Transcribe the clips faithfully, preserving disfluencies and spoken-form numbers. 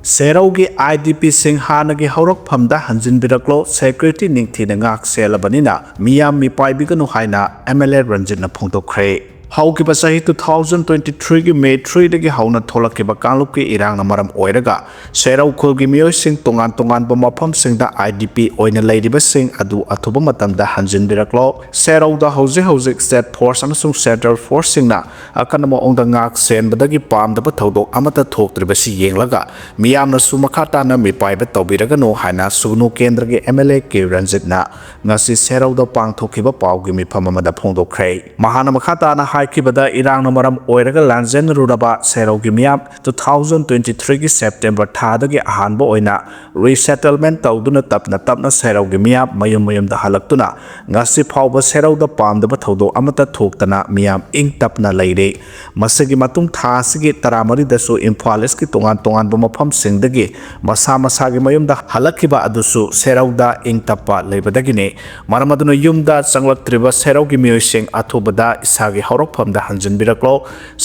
ꯁꯦꯔꯧꯒꯤ IDPꯁꯤꯡ ꯍꯥꯟꯅꯒꯤ ꯍꯧꯔꯛꯐꯝꯗ ꯍꯟꯖꯤꯟꯕꯤꯔꯛꯂꯣ, security ꯅꯤꯡꯊꯤꯅ ꯉꯥꯛ ꯁꯦꯜꯂꯕꯅꯤꯅ ꯃꯤꯌꯥꯝ ꯃꯤꯄꯥꯏꯕꯤꯒꯅꯨ ꯍꯥꯏꯅ MLA ꯔꯟꯖꯤꯠꯅ ꯐꯣꯡꯗꯣꯛꯈ꯭ꯔꯦ꯫ ꯍꯧꯈꯤꯕ ꯆꯍꯤ two thousand twenty threeꯒꯤ May threeꯗꯒꯤ ꯍꯧꯅ ꯊꯣꯛꯂꯛꯈꯤꯕ ꯀꯥꯡꯂꯨꯞꯀꯤ ꯏꯔꯥꯡꯅ ꯃꯔꯝ ꯑꯣꯏꯔꯒ ꯁꯦꯔꯧ ꯈꯨꯜꯒꯤ ꯃꯤꯑꯣꯏꯁꯤꯡ ꯇꯣꯉꯥꯟ ꯇꯣꯉꯥꯟꯕ ꯃꯐꯝꯁꯤꯡꯗ IDP ꯑꯣꯏꯅ ꯂꯩꯔꯤꯕꯁꯤꯡ ꯑꯗꯨ ꯑꯊꯨꯕ ꯃꯇꯝꯗ ꯍꯟꯖꯤꯟꯕꯤꯔꯛꯂꯣ꯫ ꯁꯦꯔꯧꯗ ꯍꯧꯖꯤꯛ ꯍꯧꯖꯤꯛ state force ꯑꯃꯁꯨꯡ central forceꯁꯤꯡꯅ ꯑꯀꯟꯕ ꯃꯑꯣꯡꯗ ꯉꯥꯛ ꯁꯦꯟꯕꯗꯒꯤ ꯄꯥꯝꯗꯕ ꯊꯧꯗꯣꯛ ꯑꯃꯠꯇ ꯊꯣꯛꯇ꯭ꯔꯤꯕꯁꯤ ꯌꯦꯡꯂꯒ ꯃꯤꯌꯥꯝꯅꯁꯨ ꯃꯈꯥ ꯇꯥꯅ ꯃꯤꯄꯥꯏꯕ ꯇꯧꯕꯤꯔꯒꯅꯨ ꯍꯥꯏꯅ ꯁꯨꯒꯅꯨ ꯀꯦꯟꯗ꯭ꯔꯒꯤ MLA ꯀꯦ ꯔꯟꯖꯤꯠꯅ ꯉꯁꯤ ꯁꯦꯔꯧꯗ ꯄꯥꯡꯊꯣꯛꯈꯤꯕ ꯄꯥꯎꯒꯤ ꯃꯤꯐꯝ ꯑꯃꯗ ꯐꯣꯡꯗꯣꯛꯈ꯭ꯔꯦ꯫ ꯃꯍꯥꯛꯅ ꯃꯈꯥ ꯇꯥꯅ ꯍꯥꯏꯈꯤꯕꯗ, ꯏꯔꯥꯡꯅ ꯃꯔꯝ ꯑꯣꯏꯔꯒ ꯂꯥꯟꯖꯦꯟꯅꯔꯨꯔꯕ ꯁꯦꯔꯧꯒꯤ ꯃꯤꯌꯥꯝ two thousand twenty threeꯒꯤ September ꯊꯥꯗꯒꯤ ꯑꯍꯥꯟꯕ ꯑꯣꯏꯅ resettlement ꯇꯧꯗꯨꯅ ꯇꯞꯅ ꯇꯞꯅ ꯁꯦꯔꯧꯒꯤ ꯃꯤꯌꯥꯝ ꯃꯌꯨꯝ ꯃꯌꯨꯝꯗ ꯍꯜꯂꯛꯇꯨꯅ ꯉꯁꯤ ꯐꯥꯎꯕ ꯁꯦꯔꯧꯗ ꯄꯥꯝꯗꯕ ꯊꯧꯗꯣꯛ ꯑꯃꯠꯇ ꯊꯣꯛꯇꯅ ꯃꯤꯌꯥꯝ ꯏꯪ ꯇꯞꯅ ꯂꯩꯔꯤ꯫ ꯃꯁꯤꯒꯤ ꯃꯇꯨꯡ ꯊꯥ ꯑꯁꯤꯒꯤ ꯇꯔꯥꯃꯔꯤꯗꯁꯨ ꯏꯝꯐꯥꯜ ꯏꯁꯀꯤ ꯇꯣꯉꯥꯟ ꯇꯣꯉꯥꯟꯕ ꯃꯐꯝꯁꯤꯡꯗꯒꯤ ꯃꯁꯥ ꯃꯁꯥꯒꯤ ꯃꯌꯨꯝꯗ ꯍꯜꯂꯛꯈꯤꯕ ꯑꯗꯨꯁꯨ ꯁꯦꯔꯧꯗ ꯏꯪ ꯇꯞꯄ ꯂꯩꯕꯗꯒꯤꯅꯤ꯫ ꯃꯔꯝ ꯑꯗꯨꯅ ꯌꯨꯝꯗ ꯆꯪꯂꯛꯇ꯭ꯔꯤꯕ ꯁꯦꯔꯧꯒꯤ ꯃꯤꯑꯣꯏꯁꯤꯡ ꯑꯊꯨꯕꯗ ꯏꯁꯥꯒꯤ ꯍꯧꯔꯛꯐꯝꯗ ꯍꯟꯖꯤꯟꯕꯤꯔꯛꯂꯣ꯫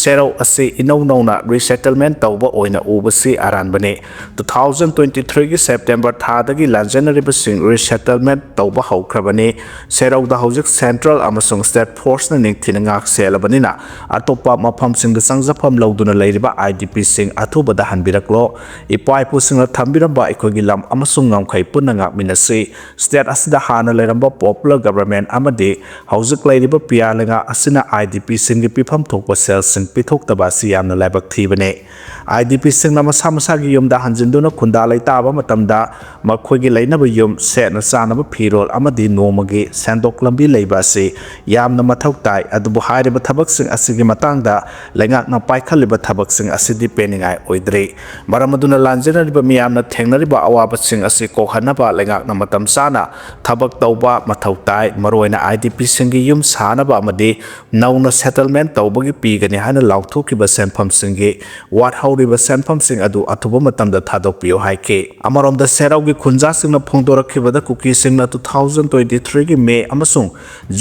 ꯁꯦꯔꯧ ꯑꯁꯤ ꯏꯅꯧ ꯅꯧꯅ resettlement ꯇꯧꯕ ꯑꯣꯏꯅ ꯎꯕꯁꯤ ꯑꯔꯥꯟꯕꯅꯤ꯫ Two thousand twenty threeꯒꯤ September ꯊꯥꯗꯒꯤ ꯂꯥꯟꯖꯦꯟꯅꯔꯤꯕꯁꯤꯡ resettlement ꯇꯧꯕ ꯍꯧꯈ꯭ꯔꯕꯅꯤ꯫ ꯁꯦꯔꯧꯗ ꯍꯧꯖꯤꯛ central ꯑꯃꯁꯨꯡ state forceꯅ ꯅꯤꯡꯊꯤꯅ ꯉꯥꯛ ꯁꯦꯜꯂꯕꯅꯤꯅ ꯑꯇꯣꯞꯄ ꯃꯐꯝꯁꯤꯡꯗ ꯆꯪꯖꯐꯝ ꯂꯧꯗꯨꯅ ꯂꯩꯔꯤꯕ IDPꯁꯤꯡ ꯑꯊꯨꯕꯗ ꯍꯟꯕꯤꯔꯛꯂꯣ꯫ ꯏꯄꯥ ꯏꯄꯨꯁꯤꯡꯅ ꯊꯝꯕꯤꯔꯝꯕ ꯑꯩꯈꯣꯏꯒꯤ ꯂꯝ ꯑꯃꯁꯨꯡ ꯉꯝꯈꯩ ꯄꯨꯟꯅ ꯉꯥꯛꯃꯤꯟꯅꯁꯤ꯫ State ꯑꯁꯤꯗ ꯍꯥꯟꯅ ꯂꯩꯔꯝꯕ popular government ꯑꯃꯗꯤ ꯍꯧꯖꯤꯛ ꯂꯩꯔꯤꯕ ꯄꯤꯌꯥꯔ ꯂꯩꯉꯥꯛ ꯑꯁꯤꯅ IDPꯁꯤꯡꯒꯤ ꯄꯤꯐꯝ ꯊꯣꯛꯄ ꯁꯦꯜꯁꯤꯡ ꯄꯤꯊꯣꯛꯇꯕ ꯑꯁꯤ ꯌꯥꯝꯅ ꯂꯥꯏꯕꯛ ꯊꯤꯕꯅꯤ꯫ IDPꯁꯤꯡꯅ ꯃꯁꯥ ꯃꯁꯥꯒꯤ ꯌꯨꯝꯗ ꯍꯟꯖꯤꯟꯗꯨꯅ ꯈꯨꯟꯗꯥ ꯂꯩꯇꯥꯕ ꯃꯇꯝꯗ ꯃꯈꯣꯏꯒꯤ ꯂꯩꯅꯕ ꯌꯨꯝ, ꯁꯦꯠꯅ ꯆꯥꯅꯕ ꯐꯤꯔꯣꯜ ꯑꯃꯗꯤ ꯅꯣꯡꯃꯒꯤ ꯁꯦꯟꯗꯣꯛ ꯂꯝꯕꯤ ꯂꯩꯕ ꯑꯁꯤ ꯌꯥꯝꯅ ꯃꯊꯧ ꯇꯥꯏ꯫ ꯑꯗꯨꯕꯨ ꯍꯥꯏꯔꯤꯕ ꯊꯕꯛꯁꯤꯡ ꯑꯁꯤꯒꯤ ꯃꯇꯥꯡꯗ ꯂꯩꯉꯥꯛꯅ ꯄꯥꯏꯈꯠꯂꯤꯕ ꯊꯕꯛꯁꯤꯡ ꯑꯁꯤꯗꯤ ꯄꯦꯟꯅꯤꯡꯉꯥꯏ ꯑꯣꯏꯗ꯭ꯔꯤ꯫ ꯃꯔꯝ ꯑꯗꯨꯅ ꯂꯥꯟꯖꯦꯟꯅꯔꯤꯕ ꯃꯤꯌꯥꯝꯅ ꯊꯦꯡꯅꯔꯤꯕ ꯑꯋꯥꯕꯁꯤꯡ ꯑꯁꯤ ꯀꯣꯛꯍꯟꯅꯕ ꯂꯩꯉꯥꯛꯅ ꯃꯇꯝ ꯆꯥꯅ ꯊꯕꯛ ꯇꯧꯕ ꯃꯊꯧ ꯇꯥꯏ꯫ ꯃꯔꯨꯑꯣꯏꯅ IDPꯁꯤꯡꯒꯤ ꯌꯨꯝ ꯁꯥꯅꯕ ꯑꯃꯗꯤ ꯅꯧꯅ ꯁꯦꯇꯜꯃꯦꯟ ꯇꯧꯕꯒꯤ ꯄꯤꯒꯅꯤ ꯍꯥꯏꯅ ꯂꯥꯎꯊꯣꯛꯈꯤꯕ ꯁꯦꯟꯐꯝꯁꯤꯡꯒꯤ ꯋꯥꯠꯍꯧꯔꯤꯕ ꯁꯦꯟꯐꯝꯁꯤꯡ ꯑꯗꯨ ꯑꯊꯨꯕ ꯃꯇꯝꯗ ꯊꯥꯗꯣꯛꯄꯤꯌꯨ ꯍꯥꯏꯈꯤ꯫ ꯑꯃꯔꯣꯝꯗ ꯁꯦꯔꯧꯒꯤ ꯈꯨꯟꯖꯥꯁꯤꯡꯅ ꯐꯣꯡꯗꯣꯔꯛꯈꯤꯕꯗ ꯀꯨꯀꯤꯁꯤꯡꯅ two thousand twenty three ꯒꯤ ꯃꯦ ꯑꯃꯁꯨꯡ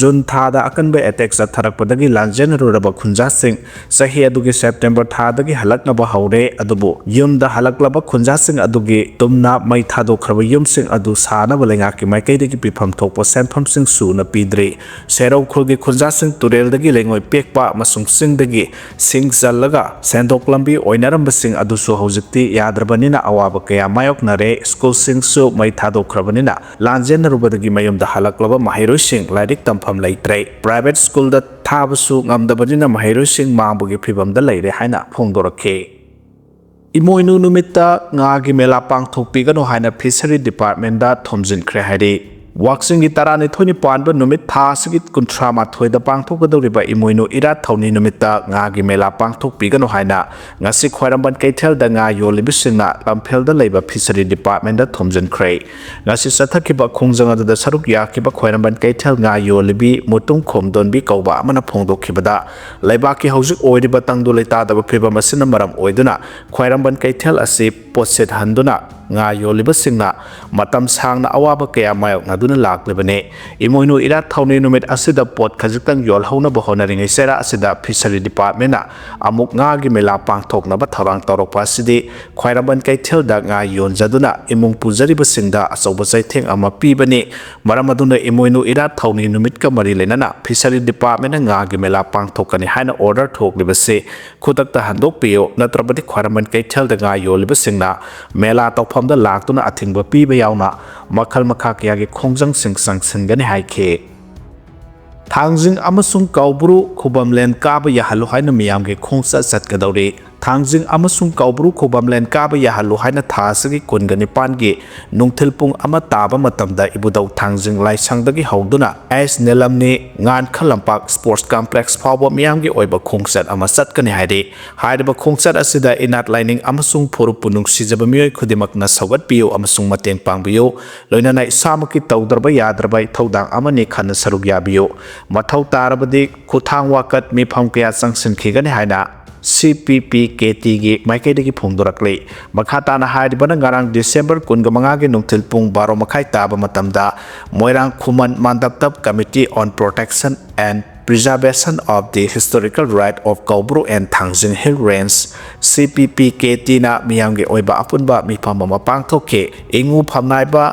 ꯖꯨꯟ ꯊꯥꯗ ꯑꯀꯟꯕ ꯑꯦꯇꯦꯛ ꯆꯠꯊꯔꯛꯄꯗꯒꯤ ꯂꯥꯟꯖꯦꯟꯅꯔꯨꯔꯕ ꯈꯨꯟꯖꯥꯁꯤꯡ ꯆꯍꯤ ꯑꯗꯨꯒꯤ ꯁꯦꯞꯇꯦꯝꯕꯔ ꯊꯥꯗꯒꯤ ꯍꯜꯂꯛꯅꯕ ꯍꯧꯔꯦ, ꯑꯗꯨꯕꯨ ꯌꯨꯝꯗ ꯍꯜꯂꯛꯂꯕ ꯈꯨꯟꯖꯥꯁꯤꯡ ꯑꯗꯨꯒꯤ ꯇꯨꯝꯅ ꯃꯩ ꯊꯥꯗꯣꯛꯈ꯭ꯔꯕ ꯌꯨꯝꯁꯤꯡ ꯑꯗꯨ ꯁꯥꯅꯕ ꯂꯩꯉꯥꯛꯀꯤ ꯃꯥꯏꯀꯩꯗꯒꯤ ꯄꯤꯐꯝ ꯊꯣꯛꯄ ꯁꯦꯟꯐꯝꯁꯤꯡ ꯁꯨꯅ ꯄꯤꯗ꯭ꯔꯤ꯫ ꯁꯦꯔꯧ ꯈꯨꯜꯒꯤ ꯈꯨꯟꯖꯥꯁꯤꯡ ꯇꯨꯔꯦꯜꯗꯒꯤ ꯂꯩꯉꯣꯏ ꯄꯦꯛꯄ ꯑꯃꯁꯨꯡ ꯆꯤꯡꯗꯒꯤ ꯁꯤꯡ ꯆꯜꯂꯒ ꯁꯦꯟꯊꯣꯛ ꯂꯝꯕꯤ ꯑꯣꯏꯅꯔꯝꯕꯁꯤꯡ ꯑꯗꯨꯁꯨ ꯍꯧꯖꯤꯛꯇꯤ ꯌꯥꯗ꯭ꯔꯕꯅꯤꯅ ꯑꯋꯥꯕ ꯀꯌꯥ ꯃꯥꯌꯣꯛꯅꯔꯦ꯫ ꯁ꯭ꯀꯨꯜꯁꯤꯡꯁꯨ ꯃꯩ ꯊꯥꯗꯣꯛꯈ꯭ꯔꯕꯅꯤꯅ ꯂꯥꯟꯖꯦꯟꯅꯔꯨꯕꯗꯒꯤ ꯃꯌꯨꯝꯗ ꯍꯜꯂꯛꯂꯕ ꯃꯍꯩꯔꯣꯏꯁꯤꯡ ꯂꯥꯏꯔꯤꯛ ꯇꯝꯐꯝ ꯂꯩꯇ꯭ꯔꯦ꯫ ꯄ꯭ꯔꯥꯏꯚꯦꯠ ꯁ꯭ꯀꯨꯜꯗ ꯊꯥꯕꯁꯨ ꯉꯝꯗꯕꯅꯤꯅ ꯃꯍꯩꯔꯣꯏꯁꯤꯡ ꯃꯥꯡꯕꯒꯤ ꯐꯤꯚꯝꯗ ꯂꯩꯔꯦ ꯍꯥꯏꯅ ꯐꯣꯡꯗꯣꯔꯛꯈꯤ꯫ ꯏꯃꯣꯏꯅꯨ ꯅꯨꯃꯤꯠꯇ ꯉꯥꯒꯤ ꯃꯦꯂꯥ ꯄꯥꯡꯊꯣꯛꯄꯤꯒꯅꯨ ꯍꯥꯏꯅ ꯐꯤꯁꯔꯤ ꯗꯤꯄꯥꯔꯠꯃꯦꯟꯗ ꯊꯣꯝꯖꯤꯟꯈ꯭ꯔꯦ ꯍꯥꯏꯔꯤ꯫ ꯋꯥꯛꯆꯤꯡꯒꯤ ꯇꯔꯥꯅꯤꯊꯣꯏꯅꯤ ꯄꯥꯟꯕ ꯅꯨꯃꯤꯠ ꯊꯥ ꯑꯁꯤꯒꯤ ꯀꯨꯟꯊ꯭ꯔꯥ ꯃꯥꯊꯣꯏꯗ ꯄꯥꯡꯊꯣꯛꯀꯗꯧꯔꯤꯕ ꯏꯃꯣꯏꯅꯨ ꯏꯔꯥꯠ ꯊꯧꯅꯤ ꯅꯨꯃꯤꯠꯇ ꯉꯥꯒꯤ ꯃꯦꯂꯥ ꯄꯥꯡꯊꯣꯛꯄꯤꯒꯅꯨ ꯍꯥꯏꯅ ꯉꯁꯤ ꯈ꯭ꯋꯥꯏꯔꯝꯕꯟ ꯀꯩꯊꯦꯜꯗ ꯉꯥ ꯌꯣꯜꯂꯤꯕꯁꯤꯡꯅ ꯂꯝꯐꯦꯜꯗ ꯂꯩꯕ ꯐꯤꯁꯔꯤ ꯗꯤꯄꯥꯔꯠꯃꯦꯟꯗ ꯊꯣꯝꯖꯤꯟꯈ꯭ꯔꯦ꯫ ꯉꯁꯤ ꯆꯠꯊꯈꯤꯕ ꯈꯣꯡꯖꯪ ꯑꯗꯨꯗ ꯁꯔꯨꯛ ꯌꯥꯈꯤꯕ ꯈ꯭ꯋꯥꯏꯔꯝꯕꯟ ꯀꯩꯊꯦꯜ ꯉꯥ ꯌꯣꯜꯂꯤꯕꯤ ꯃꯨꯇꯨꯝ ꯈꯣꯝꯗꯣꯟꯕꯤ ꯀꯧꯕ ꯑꯃꯅ ꯐꯣꯡꯗꯣꯛꯈꯤꯕꯗ, ꯂꯩꯕꯥꯛꯀꯤ ꯍꯧꯖꯤꯛ ꯑꯣꯏꯔꯤꯕ ꯇꯪꯗꯨ ꯂꯩꯇꯥꯗꯕ ꯐꯤꯕꯝ ꯑꯁꯤꯅ ꯃꯔꯝ ꯑꯣꯏꯗꯨꯅ ꯈ꯭ꯋꯥꯏꯔꯝꯕꯟ ꯀꯩꯊꯦꯜ ꯑꯁꯤ ꯄꯣꯠꯁꯤꯠ ꯍꯟꯗꯨꯅ ꯉꯥ ꯌꯣꯜꯂꯤꯕꯁꯤꯡꯅ ꯃꯇꯝ ꯁꯥꯡꯅ ꯑꯋꯥꯕ ꯀꯌꯥ ꯃꯥꯌꯣꯛꯅꯗꯨꯅ ꯂꯥꯛꯂꯤꯕꯅꯤ꯫ ꯏꯃꯣꯏꯅꯨ ꯏꯔꯥꯠ ꯊꯧꯅꯤ ꯅꯨꯃꯤꯠ ꯑꯁꯤꯗ ꯄꯣꯠ ꯈꯖꯤꯛꯇꯪ ꯌꯣꯜꯍꯧꯅꯕ ꯍꯣꯠꯅꯔꯤꯉꯩ ꯆꯩꯔꯥ ꯑꯁꯤꯗ ꯐꯤꯁꯔꯤ ꯗꯤꯄꯥꯔꯠꯃꯦꯟꯅ ꯑꯃꯨꯛ ꯉꯥꯒꯤ ꯃꯦꯂꯥ ꯄꯥꯡꯊꯣꯛꯅꯕ ꯊꯧꯔꯥꯡ ꯇꯧꯔꯛꯄ ꯑꯁꯤꯗꯤ ꯈ꯭ꯋꯥꯏꯔꯝꯕꯟ ꯀꯩꯊꯦꯜꯗ ꯉꯥ ꯌꯣꯟꯖꯗꯨꯅ ꯏꯃꯨꯡ ꯄꯨꯖꯔꯤꯕꯁꯤꯡꯗ ꯑꯆꯧꯕ ꯆꯩꯊꯦꯡ ꯑꯃ ꯄꯤꯕꯅꯤ꯫ ꯃꯔꯝ ꯑꯗꯨꯅ ꯏꯃꯣꯏꯅꯨ ꯏꯔꯥꯠ ꯊꯧꯅꯤ ꯅꯨꯃꯤꯠꯀ ꯃꯔꯤ ꯂꯩꯅꯅ ꯐꯤꯁꯔꯤ ꯗꯤꯄꯥꯔꯠꯃꯦꯟꯅ ꯉꯥꯒꯤ ꯃꯦꯂꯥ ꯄꯥꯡꯊꯣꯛꯀꯅꯤ ꯍꯥꯏꯅ ꯑꯣꯔꯗꯔ ꯊꯣꯛꯂꯤꯕꯁꯤ ꯈꯨꯗꯛꯇ ꯍꯟꯗꯣꯛꯄꯤꯌꯨ, ꯅꯠꯇ꯭ꯔꯕꯗꯤ ꯈ꯭ꯋꯥꯏꯔꯝꯕꯟ ꯀꯩꯊꯦꯜꯗ ꯉꯥ ꯌꯣꯜꯂꯤꯕꯁꯤꯡꯅ ꯃꯦꯂꯥ ꯇꯧꯐꯝꯗ ꯂꯥꯛꯇꯨꯅ ꯑꯊꯤꯡꯕ ꯄꯤꯕ ꯌꯥꯎꯅ ꯃꯈꯜ ꯃꯈꯥ ꯀꯌꯥꯒꯤ ꯈꯣꯡꯖꯪꯁꯤꯡ ꯆꯪꯁꯤꯟꯒꯅꯤ ꯍꯥꯏꯈꯤ꯫ ꯊꯥꯡꯖꯤꯡ ꯑꯃꯁꯨꯡ ꯀꯧꯕ꯭ꯔꯨ ꯈꯨꯕꯝꯂꯦꯟ ꯀꯥꯕ ꯌꯥꯍꯜꯂꯨ ꯍꯥꯏꯅ ꯃꯤꯌꯥꯝꯒꯤ ꯈꯣꯡꯆꯠ ꯆꯠꯀꯗꯧꯔꯤ꯫ ꯊꯥꯡꯖꯤꯡ ꯑꯃꯁꯨꯡ ꯀꯧꯕ꯭ꯔꯨ ꯈꯨꯕꯝꯂꯦꯟ ꯀꯥꯕ ꯌꯥꯍꯜꯂꯨ ꯍꯥꯏꯅ ꯊꯥ ꯑꯁꯤꯒꯤ ꯀꯨꯟꯒ ꯅꯤꯄꯥꯟꯒꯤ ꯅꯨꯡꯊꯤꯜ ꯄꯨꯡ ꯑꯃ ꯇꯥꯕ ꯃꯇꯝꯗ ꯏꯕꯨꯙꯧ ꯊꯥꯡꯖꯤꯡ ꯂꯥꯏꯁꯪꯗꯒꯤ ꯍꯧꯗꯨꯅ ꯑꯦꯁ ꯅꯤꯂꯝꯅꯤ ꯉꯥꯟꯈ ꯂꯝꯄꯥꯛ ꯁ꯭ꯄꯣꯔꯠꯁ ꯀꯝꯄ꯭ꯂꯦꯛꯁ ꯐꯥꯎꯕ ꯃꯤꯌꯥꯝꯒꯤ ꯑꯣꯏꯕ ꯈꯣꯡꯆꯠ ꯑꯃ ꯆꯠꯀꯅꯤ ꯍꯥꯏꯔꯤ꯫ ꯍꯥꯏꯔꯤꯕ ꯈꯣꯡꯆꯠ ꯑꯁꯤꯗ ꯏꯅꯥꯠ ꯂꯥꯏꯅꯤꯡ ꯑꯃꯁꯨꯡ ꯐꯨꯔꯨꯞꯄꯨ ꯅꯨꯡꯁꯤꯖꯕ ꯃꯤꯑꯣꯏ ꯈꯨꯗꯤꯡꯃꯛꯅ ꯁꯧꯒꯠꯄꯤꯌꯨ ꯑꯃꯁꯨꯡ ꯃꯇꯦꯡ ꯄꯥꯡꯕꯤꯌꯨ꯫ ꯂꯣꯏꯅꯅ ꯏꯁꯥꯃꯛꯀꯤ ꯇꯧꯗ꯭ꯔꯕ ꯌꯥꯗ꯭ꯔꯕ ꯏꯊꯧꯗꯥꯡ ꯑꯃꯅꯤ ꯈꯟꯅ ꯁꯔꯨꯛ ꯌꯥꯕꯤꯌꯨ꯫ ꯃꯊꯧ ꯇꯥꯔꯕꯗꯤ ꯈꯨꯠꯊꯥꯡ ꯋꯥꯀꯠ ꯃꯤꯐꯝ ꯀꯌꯥ ꯆꯪꯁꯤꯟꯈꯤꯒꯅꯤ ꯍꯥꯏꯅ ꯁꯤ ꯄꯤ ꯄꯤ ꯀꯦ ꯇꯤꯒꯤ ꯃꯥꯏꯀꯩꯗꯒꯤ ꯐꯣꯡꯗꯣꯔꯛꯂꯤ꯫ ꯃꯈꯥ ꯇꯥꯅ ꯍꯥꯏꯔꯤꯕꯅ ꯉꯔꯥꯡ ꯗꯤꯁꯦꯝꯕꯔ ꯀꯨꯟꯒ ꯃꯉꯥꯒꯤ ꯅꯨꯡꯊꯤꯜ ꯄꯨꯡ ꯕꯥꯔꯣ ꯃꯈꯥꯏ ꯇꯥꯕ ꯃꯇꯝꯗ ꯃꯣꯏꯔꯥꯡ ꯈꯨꯃꯟ ꯃꯥꯟꯗꯞꯇ Committee on Protection and Preservation of the Historical Right of Kaubru and Thangjing Hill Range, C P P K T ꯅ ꯃꯤꯌꯥꯝꯒꯤ ꯑꯣꯏꯕ ꯑꯄꯨꯟꯕ ꯃꯤꯐꯝ ꯑꯃ ꯄꯥꯡꯊꯣꯛꯈꯤ꯫ ꯏꯉꯨ ꯐꯝꯅꯥꯏꯕ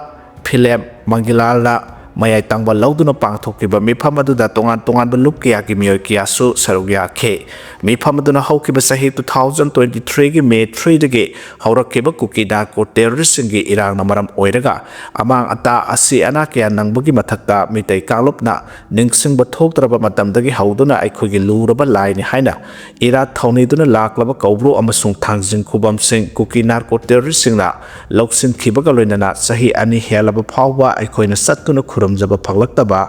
ꯐꯤꯂꯦꯝ ꯃꯪꯒꯤꯂꯥꯜꯅ ꯃꯌꯥꯏ ꯇꯪꯕ ꯂꯧꯗꯨꯅ ꯄꯥꯡꯊꯣꯛꯈꯤꯕ ꯃꯤꯐꯝ ꯑꯗꯨꯗ ꯇꯣꯉꯥꯟ ꯇꯣꯉꯥꯟꯕ ꯂꯨꯞ ꯀꯌꯥꯒꯤ ꯃꯤꯑꯣꯏ ꯀꯌꯥꯁꯨ ꯁꯔꯨꯛ ꯌꯥꯈꯤ꯫ ꯃꯤꯐꯝ ꯑꯗꯨꯅ ꯍꯧꯈꯤꯕ ꯆꯍꯤ two thousand twenty-three ꯒꯤ May three ꯗꯒꯤ ꯍꯧꯔꯛꯈꯤꯕ ꯀꯨꯀꯤ ꯅꯥꯔꯀꯣ ꯇꯦꯔꯣꯔꯤꯁꯁꯤꯡꯒꯤ ꯏꯔꯥꯡꯅ ꯃꯔꯝ ꯑꯣꯏꯔꯒ ꯑꯃꯥꯡ ꯑꯇꯥ ꯑꯁꯤ ꯑꯅꯥ ꯀꯌꯥ ꯅꯪꯕꯒꯤ ꯃꯊꯛꯇ ꯃꯤꯇꯩ ꯀꯥꯡꯂꯨꯞꯅ ꯅꯤꯡꯁꯤꯡꯕ ꯊꯣꯛꯇ꯭ꯔꯕ ꯃꯇꯝꯗꯒꯤ ꯍꯧꯗꯨꯅ ꯑꯩꯈꯣꯏꯒꯤ ꯂꯨꯔꯕ ꯂꯥꯏꯅꯤ ꯍꯥꯏꯅ ꯏꯔꯥꯠ ꯊꯧꯅꯤꯗꯨꯅ ꯂꯥꯛꯂꯕ ꯀꯧꯕ꯭ꯔꯨ ꯑꯃꯁꯨꯡ ꯊꯥꯡꯖꯤꯡ ꯈꯨꯕꯝꯁꯤꯡ ꯀꯨꯀꯤ ꯅꯥꯔꯀꯣ ꯇꯦꯔꯣꯔꯤꯁꯁꯤꯡꯅ ꯂꯧꯁꯤꯟꯈꯤꯕꯒ ꯂꯣꯏꯅꯅ ꯆꯍꯤ ꯑꯅꯤ ꯍꯦꯜꯂꯕ ꯐꯥꯎꯕ ꯑꯩꯈꯣꯏꯅ ꯆꯠꯇꯨꯅ ꯈꯨꯔꯨꯝꯖꯕ ꯐꯪꯂꯛꯇꯕ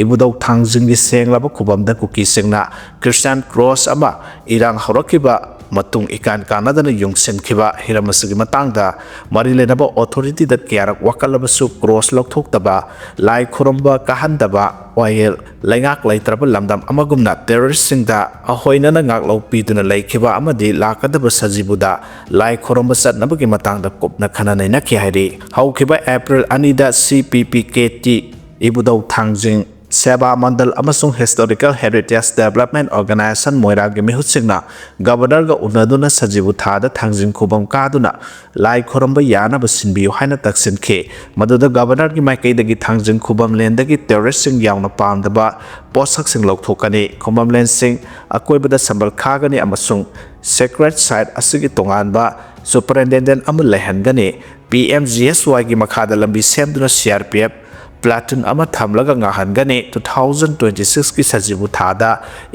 ꯏꯕꯨꯙꯧ ꯊꯥꯡꯖꯤꯡꯒꯤ ꯁꯦꯡꯂꯕ ꯈꯨꯕꯝꯗ ꯀꯨꯀꯤꯁꯤꯡꯅ ꯈ꯭ꯔꯤꯁꯇꯥꯟ ꯀ꯭ꯔꯣꯁ ꯑꯃ ꯏꯔꯥꯡ ꯍꯧꯔꯛꯈꯤꯕ ꯃꯇꯨꯡ ꯏꯀꯥꯟ ꯀꯥꯟꯅꯗꯅ ꯌꯨꯡꯁꯤꯟꯈꯤꯕ ꯍꯤꯔꯝ ꯑꯁꯤꯒꯤ ꯃꯇꯥꯡꯗ ꯃꯔꯤ ꯂꯩꯅꯕ ꯑꯣꯊꯣꯔꯤꯇꯤꯗ ꯀꯌꯥꯔꯛ ꯋꯥꯀꯠꯂꯕꯁꯨ ꯀ꯭ꯔꯣꯁ ꯂꯧꯊꯣꯛꯇꯕ, ꯂꯥꯏ ꯈꯨꯔꯨꯝꯕ ꯀꯥꯍꯟꯗꯕ, ꯋꯥꯌꯦꯜ ꯂꯩꯉꯥꯛ ꯂꯩꯇ꯭ꯔꯕ ꯂꯝꯗꯝ ꯑꯃꯒꯨꯝꯅ ꯇꯦꯔꯣꯔꯤꯁꯁꯤꯡꯗ ꯑꯍꯣꯏꯅꯅ ꯉꯥꯛꯂꯧ ꯄꯤꯗꯨꯅ ꯂꯩꯈꯤꯕ ꯑꯃꯗꯤ ꯂꯥꯛꯀꯗꯕ ꯁꯖꯤꯕꯨꯗ ꯂꯥꯏ ꯈꯨꯔꯨꯝꯕ ꯆꯠꯅꯕꯒꯤ ꯃꯇꯥꯡꯗ ꯀꯨꯞꯅ ꯈꯟꯅ ꯅꯩꯅꯈꯤ ꯍꯥꯏꯔꯤ꯫ ꯍꯧꯈꯤꯕ ꯑꯦꯄ꯭ꯔꯤꯜ ꯑꯅꯤꯗ C P P K T, ꯏꯕꯨꯙꯧ ꯊꯥꯡꯖꯤꯡ ꯁꯦꯕꯥ ꯃꯟꯗꯜ ꯑꯃꯁꯨꯡ Historical Heritage Development Organization ꯃꯣꯏꯔꯥꯡꯒꯤ ꯃꯤꯍꯨꯠꯁꯤꯡꯅ ꯒꯕꯔꯅꯔꯒ ꯎꯅꯗꯨꯅ ꯁꯖꯤꯕꯨ ꯊꯥꯗ ꯊꯥꯡꯖꯤꯡ ꯈꯨꯕꯝ ꯀꯥꯗꯨꯅ ꯂꯥꯏ ꯈꯨꯔꯨꯝꯕ ꯌꯥꯅꯕ ꯁꯤꯟꯕꯤꯌꯨ ꯍꯥꯏꯅ ꯇꯛꯁꯤꯟꯈꯤ꯫ ꯃꯗꯨꯗ ꯒꯕꯔꯅꯔꯒꯤ ꯃꯥꯏꯀꯩꯗꯒꯤ ꯊꯥꯡꯖꯤꯡ ꯈꯨꯕꯝ ꯂꯦꯟꯗꯒꯤ ꯇꯦꯔꯣꯔꯤꯁꯁꯤꯡ ꯌꯥꯎꯅ ꯄꯥꯝꯗꯕ ꯄꯣꯠꯁꯛꯁꯤꯡ ꯂꯧꯊꯣꯛꯀꯅꯤ꯫ ꯈꯨꯕꯝ ꯂꯦꯟꯁꯤꯡ ꯑꯀꯣꯏꯕꯗ ꯁꯝꯕꯜ ꯈꯥꯒꯅꯤ ꯑꯃꯁꯨꯡ sacred site ꯑꯁꯤꯒꯤ ꯇꯣꯉꯥꯟꯕ superintendent ꯑꯃ ꯂꯩꯍꯟꯒꯅꯤ꯫ P M G S Y ꯒꯤ ꯃꯈꯥꯗ ꯂꯝꯕꯤ ꯁꯦꯝꯗꯨꯅ C R P F platoon ꯑꯃ ꯊꯝꯂꯒ ꯉꯥꯍꯟꯒꯅꯤ꯫ Two thousand twenty six ꯀꯤ ꯁꯖꯤꯕꯨ ꯊꯥꯗ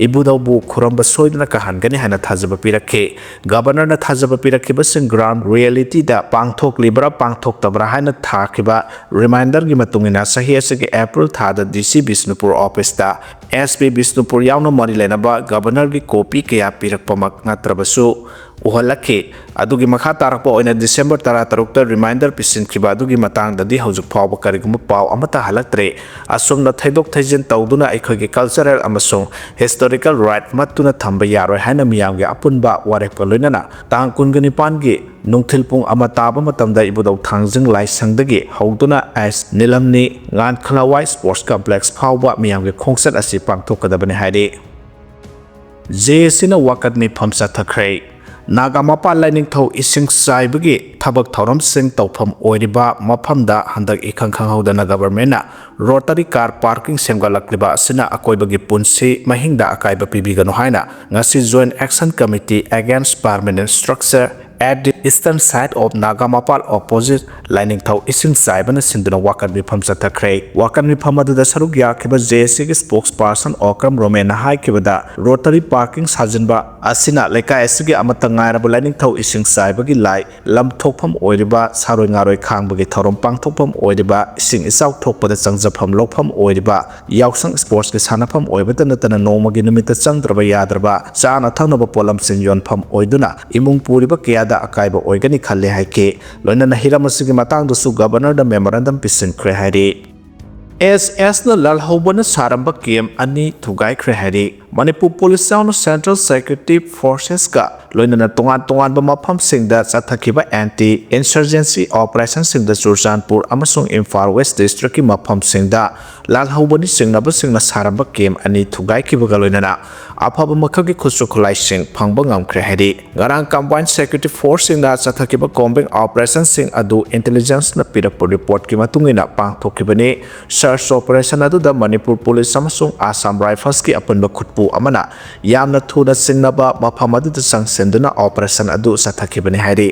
ꯏꯕꯨꯙꯧꯕꯨ ꯈꯨꯔꯨꯝꯕ ꯁꯣꯏꯗꯅ ꯀꯥꯍꯟꯒꯅꯤ ꯍꯥꯏꯅ ꯊꯥꯖꯕ ꯄꯤꯔꯛꯈꯤ꯫ Governorꯅ ꯊꯥꯖꯕ ꯄꯤꯔꯛꯈꯤꯕꯁꯤꯡ ground realityꯗ ꯄꯥꯡꯊꯣꯛꯂꯤꯕ꯭ꯔꯥ ꯄꯥꯡꯊꯣꯛꯇꯕ꯭ꯔꯥ ꯍꯥꯏꯅ ꯊꯥꯈꯤꯕ reminderꯒꯤ ꯃꯇꯨꯡ ꯏꯟꯅ, ꯆꯍꯤ ꯑꯁꯤꯒꯤ April ꯊꯥꯗ DC ꯕꯤꯁꯅꯨꯄꯨꯔ officeꯇ SP ꯕꯤꯁꯅꯨꯄꯨꯔ ꯌꯥꯎꯅ ꯃꯔꯤ ꯂꯩꯅꯕ Governorꯒꯤ copy ꯀꯌꯥ ꯄꯤꯔꯛꯄꯃꯛ ꯅꯠꯇ꯭ꯔꯕꯁꯨ ꯎꯍꯜꯂꯛꯈꯤ꯫ ꯑꯗꯨꯒꯤ ꯃꯈꯥ ꯇꯥꯔꯛꯄ ꯑꯣꯏꯅ December ꯇꯔꯥꯇꯔꯨꯛꯇ reminder ꯄꯤꯁꯤꯟꯈꯤꯕ ꯑꯗꯨꯒꯤ ꯃꯇꯥꯡꯗꯗꯤ ꯍꯧꯖꯤꯛ ꯐꯥꯎꯕ ꯀꯔꯤꯒꯨꯝꯕ ꯄꯥꯎ ꯑꯃꯠꯇ ꯍꯜꯂꯛꯇ꯭ꯔꯦ꯫ ꯑꯁꯨꯝꯅ ꯊꯩꯗꯣꯛ ꯊꯩꯖꯤꯟ ꯇꯧꯗꯨꯅ ꯑꯩꯈꯣꯏꯒꯤ cultural ꯑꯃꯁꯨꯡ historical right ꯃꯠꯇꯨꯅ ꯊꯝꯕ ꯌꯥꯔꯣꯏ ꯍꯥꯏꯅ ꯃꯤꯌꯥꯝꯒꯤ ꯑꯄꯨꯟꯕ ꯋꯥꯔꯦꯞꯀ ꯂꯣꯏꯅꯅ ꯇꯥꯡ ꯀꯨꯟꯒ ꯅꯤꯄꯥꯟꯒꯤ ꯅꯨꯡꯊꯤꯜ ꯄꯨꯡ ꯑꯃ ꯇꯥꯕ ꯃꯇꯝꯗ ꯏꯕꯨꯙꯧ ꯊꯥꯡꯖꯤꯡ ꯂꯥꯏꯁꯪꯗꯒꯤ ꯍꯧꯗꯨꯅ ꯑꯦꯁ ꯅꯤꯂꯝꯅꯤ ꯉꯥꯟꯈꯂꯋꯥꯏ sports complex ꯐꯥꯎꯕ ꯃꯤꯌꯥꯝꯒꯤ ꯈꯣꯡꯆꯠ ꯑꯁꯤ ꯄꯥꯡꯊꯣꯛꯀꯗꯕꯅꯤ ꯍꯥꯏꯔꯤ꯫ JACꯅ ꯋꯥꯀꯠ ꯃꯤꯐꯝ ꯆꯠꯊꯈ꯭ꯔꯦ꯫ ꯅꯥꯒꯥ ꯃꯄꯥꯜ ꯂꯥꯏꯅꯤꯡꯊꯧ ꯏꯁꯤꯡ ꯆꯥꯏꯕꯒꯤ ꯊꯕꯛ ꯊꯧꯔꯝꯁꯤꯡ ꯇꯧꯐꯝ ꯑꯣꯏꯔꯤꯕ ꯃꯐꯝꯗ ꯍꯟꯗꯛ ꯏꯈꯪ ꯈꯪꯍꯧꯗꯅ governmentꯅ rotary car parking ꯁꯦꯝꯒꯠꯂꯛꯂꯤꯕ ꯑꯁꯤꯅ ꯑꯀꯣꯏꯕꯒꯤ ꯄꯨꯟꯁꯤ ꯃꯍꯤꯡꯗ ꯑꯀꯥꯏꯕ ꯄꯤꯕꯤꯒꯅꯨ ꯍꯥꯏꯅ ꯉꯁꯤ Joint Action Committee Against Permanent Structure at the Eastern Side of Naga Mapal opposite ꯂꯥꯏꯅꯤꯡꯊꯧ ꯏꯁꯤꯡ ꯆꯥꯏꯕꯅ ꯁꯤꯟꯗꯨꯅ ꯋꯥꯀꯠ ꯃꯤꯐꯝ ꯆꯠꯊꯈ꯭ꯔꯦ꯫ ꯋꯥꯀꯠ ꯃꯤꯐꯝ ꯑꯗꯨꯗ ꯁꯔꯨꯛ ꯌꯥꯈꯤꯕ JACꯒꯤ spokesperson ꯑꯣꯀ꯭ꯔꯝ ꯔꯣꯃꯦꯟꯅ ꯍꯥꯏꯈꯤꯕꯗ, rotary parking ꯁꯥꯖꯤꯟꯕ ꯑꯁꯤꯅ ꯂꯩꯀꯥꯏ ꯑꯁꯤꯒꯤ ꯑꯃꯠꯇ ꯉꯥꯏꯔꯕ ꯂꯥꯏꯅꯤꯡꯊꯧ ꯏꯁꯤꯡ ꯆꯥꯏꯕꯒꯤ ꯂꯥꯏ ꯂꯝꯊꯣꯛꯐꯝ ꯑꯣꯏꯔꯤꯕ ꯁꯥꯔꯣꯏ ꯉꯥꯔꯣꯏ ꯈꯥꯡꯕꯒꯤ ꯊꯧꯔꯝ ꯄꯥꯡꯊꯣꯛꯐꯝ ꯑꯣꯏꯔꯤꯕ ꯏꯁꯤꯡ ꯏꯆꯥꯎ ꯊꯣꯛꯄꯗ ꯆꯪꯖꯐꯝ ꯂꯧꯐꯝ ꯑꯣꯏꯔꯤꯕ ꯌꯥꯎꯁꯪ sportsꯀꯤ ꯁꯥꯟꯅꯐꯝ ꯑꯣꯏꯕꯇ ꯅꯠꯇꯅ ꯅꯣꯡꯃꯒꯤ ꯅꯨꯃꯤꯠꯇ ꯆꯪꯗ꯭ꯔꯕ ꯌꯥꯗ꯭ꯔꯕ ꯆꯥꯅ ꯊꯛꯅꯕ ꯄꯣꯠꯂꯝꯁꯤꯡ ꯌꯣꯟꯐꯝ ꯑꯣꯏꯗꯨꯅ ꯏꯃꯨꯡ ꯄꯨꯔꯤꯕ ꯀꯌꯥꯗ ꯑꯀꯥꯏꯕ ꯑꯣꯏꯒꯅꯤ ꯈꯜꯂꯦ ꯍꯥꯏꯈꯤ꯫ ꯂꯣꯏꯅꯅ ꯍꯤꯔꯝ ꯑꯁꯤꯒꯤ ꯃꯇꯥꯡꯗꯁꯨ governorꯗ memorandum ꯄꯤꯁꯤꯟꯈ꯭ꯔꯦ ꯍꯥꯏꯔꯤ꯫ SSꯅ ꯂꯥꯜꯍꯧꯕꯅ ꯁꯥꯔꯝꯕ camp ꯑꯅꯤ ꯊꯨꯒꯥꯏꯈ꯭ꯔꯦ ꯍꯥꯏꯔꯤ꯫ ꯃꯅꯤꯄꯨꯔ ꯄꯨꯂꯤꯁ ꯌꯥꯎꯅ central security forcesꯀ ꯂꯣꯏꯅꯅ ꯇꯣꯉꯥꯟ ꯇꯣꯉꯥꯟꯕ ꯃꯐꯝꯁꯤꯡꯗ ꯆꯠꯊꯈꯤꯕ anti insurgency operationꯁꯤꯡꯗ ꯆꯨꯔꯆꯥꯟꯄꯨꯔ ꯑꯃꯁꯨꯡ ꯏꯝꯐꯥꯜ West districtꯀꯤ ꯃꯐꯝꯁꯤꯡꯗ ꯂꯥꯜꯍꯧꯕꯅꯤ ꯆꯤꯡꯅꯕꯁꯤꯡꯅ ꯁꯥꯔꯝꯕ camp ꯑꯅꯤ ꯊꯨꯒꯥꯏꯈꯤꯕꯒ ꯂꯣꯏꯅꯅ ꯑꯐꯕ ꯃꯈꯜꯒꯤ ꯈꯨꯠꯁꯨ ꯈꯨꯠꯂꯥꯏꯁꯤꯡ ꯐꯪꯕ ꯉꯝꯈ꯭ꯔꯦ ꯍꯥꯏꯔꯤ꯫ ꯉꯔꯥꯡ combined security forceꯁꯤꯡꯅ ꯆꯠꯊꯈꯤꯕ combing operationꯁꯤꯡ ꯑꯗꯨ intelligenceꯅ ꯄꯤꯔꯛꯄ reportꯀꯤ ꯃꯇꯨꯡ ꯏꯟꯅ ꯄꯥꯡꯊꯣꯛꯈꯤꯕꯅꯤ꯫ Search operation ꯑꯗꯨꯗ ꯃꯅꯤꯄꯨꯔ ꯄꯨꯂꯤꯁ ꯑꯃꯁꯨꯡ Assam Riflesꯀꯤ ꯑꯄꯨꯟꯕ ꯈꯨꯠ ꯄꯨ ꯑꯃꯅ ꯌꯥꯝꯅ ꯊꯨꯅ ꯆꯤꯡꯅꯕ ꯃꯐꯝ ꯑꯗꯨꯗ ꯆꯪꯁꯤꯟꯗꯨꯅ operation ꯑꯗꯨ ꯆꯠꯊꯈꯤꯕꯅꯤ ꯍꯥꯏꯔꯤ꯫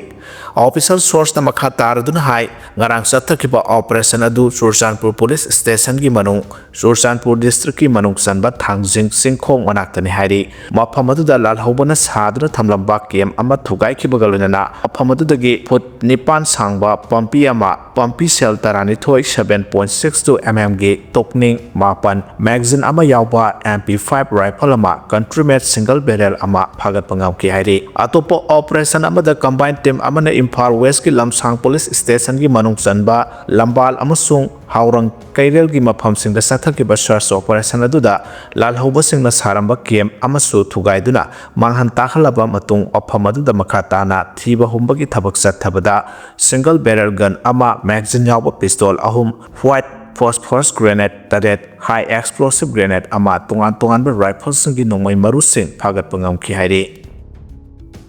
Official sourceꯅ ꯃꯈꯥ ꯇꯥꯔꯗꯨꯅ ꯍꯥꯏ, ꯉꯔꯥꯡ ꯆꯠꯊꯈꯤꯕ operation ꯑꯗꯨ ꯆꯨꯔꯆꯥꯟꯄꯨꯔ police stationꯒꯤ ꯃꯅꯨꯡ, ꯆꯨꯔꯆꯥꯟꯄꯨꯔ districtꯀꯤ ꯃꯅꯨꯡ ꯆꯟꯕ ꯊꯥꯡꯖꯤꯡ ꯆꯤꯡꯈꯣꯡ ꯃꯅꯥꯛꯇꯅꯤ ꯍꯥꯏꯔꯤ꯫ ꯃꯐꯝ ꯑꯗꯨꯗ ꯂꯥꯜꯍꯧꯕꯅ ꯁꯥꯗꯨꯅ ꯊꯝꯂꯝꯕ camp ꯑꯃ ꯊꯨꯒꯥꯏꯈꯤꯕꯒ ꯂꯣꯏꯅꯅ ꯃꯐꯝ ꯑꯗꯨꯗꯒꯤ ꯐꯨꯠ ꯅꯤꯄꯥꯟ ꯁꯥꯡꯕ ꯄꯝꯄꯤ ꯑꯃ, ꯄꯝꯄꯤ shell ꯇꯔꯥꯅꯤꯊꯣꯏ, seven point six two mmꯒꯤ ꯇꯣꯛꯅꯤꯡ ꯃꯥꯄꯟ, magazine ꯑꯃ ꯌꯥꯎꯕ MP five rifle ꯑꯃ, country made single barrel ꯑꯃ ꯐꯥꯒꯠꯄ ꯉꯝꯈꯤ ꯍꯥꯏꯔꯤ꯫ ꯑꯇꯣꯞꯄ operation ꯑꯃꯗ combined team ꯑꯃꯅ ꯏꯝꯐꯥꯜ Westꯀꯤ ꯂꯝꯁꯥꯡ police stationꯒꯤ ꯃꯅꯨꯡ ꯆꯟꯕ ꯂꯝꯕꯥꯜ ꯑꯃꯁꯨꯡ ꯍꯥꯎꯔꯪ ꯀꯩꯔꯦꯜꯒꯤ ꯃꯐꯝꯁꯤꯡꯗ ꯆꯠꯊꯈꯤꯕ search operation ꯑꯗꯨꯗ ꯂꯥꯜꯍꯧꯕꯁꯤꯡꯅ ꯁꯥꯔꯝꯕ camp ꯑꯃꯁꯨ ꯊꯨꯒꯥꯏꯗꯨꯅ ꯃꯥꯡꯍꯟ ꯇꯥꯛꯍꯜꯂꯕ ꯃꯇꯨꯡ ꯃꯐꯝ ꯑꯗꯨꯗ ꯃꯈꯥ ꯇꯥꯅ ꯊꯤꯕ ꯍꯨꯝꯕꯒꯤ ꯊꯕꯛ ꯆꯠꯊꯕꯗ single barrel gun ꯑꯃ, magazine ꯌꯥꯎꯕ pistol ꯑꯍꯨꯝ, white phosphorus grenade ꯇꯔꯦꯠ, high explosive grenade ꯑꯃ, ꯇꯣꯉꯥꯟ ꯇꯣꯉꯥꯟꯕ rifleꯁꯤꯡꯒꯤ ꯅꯣꯡꯃꯩ ꯃꯔꯨꯁꯤꯡ ꯐꯥꯒꯠꯄ ꯉꯝꯈꯤ ꯍꯥꯏꯔꯤ꯫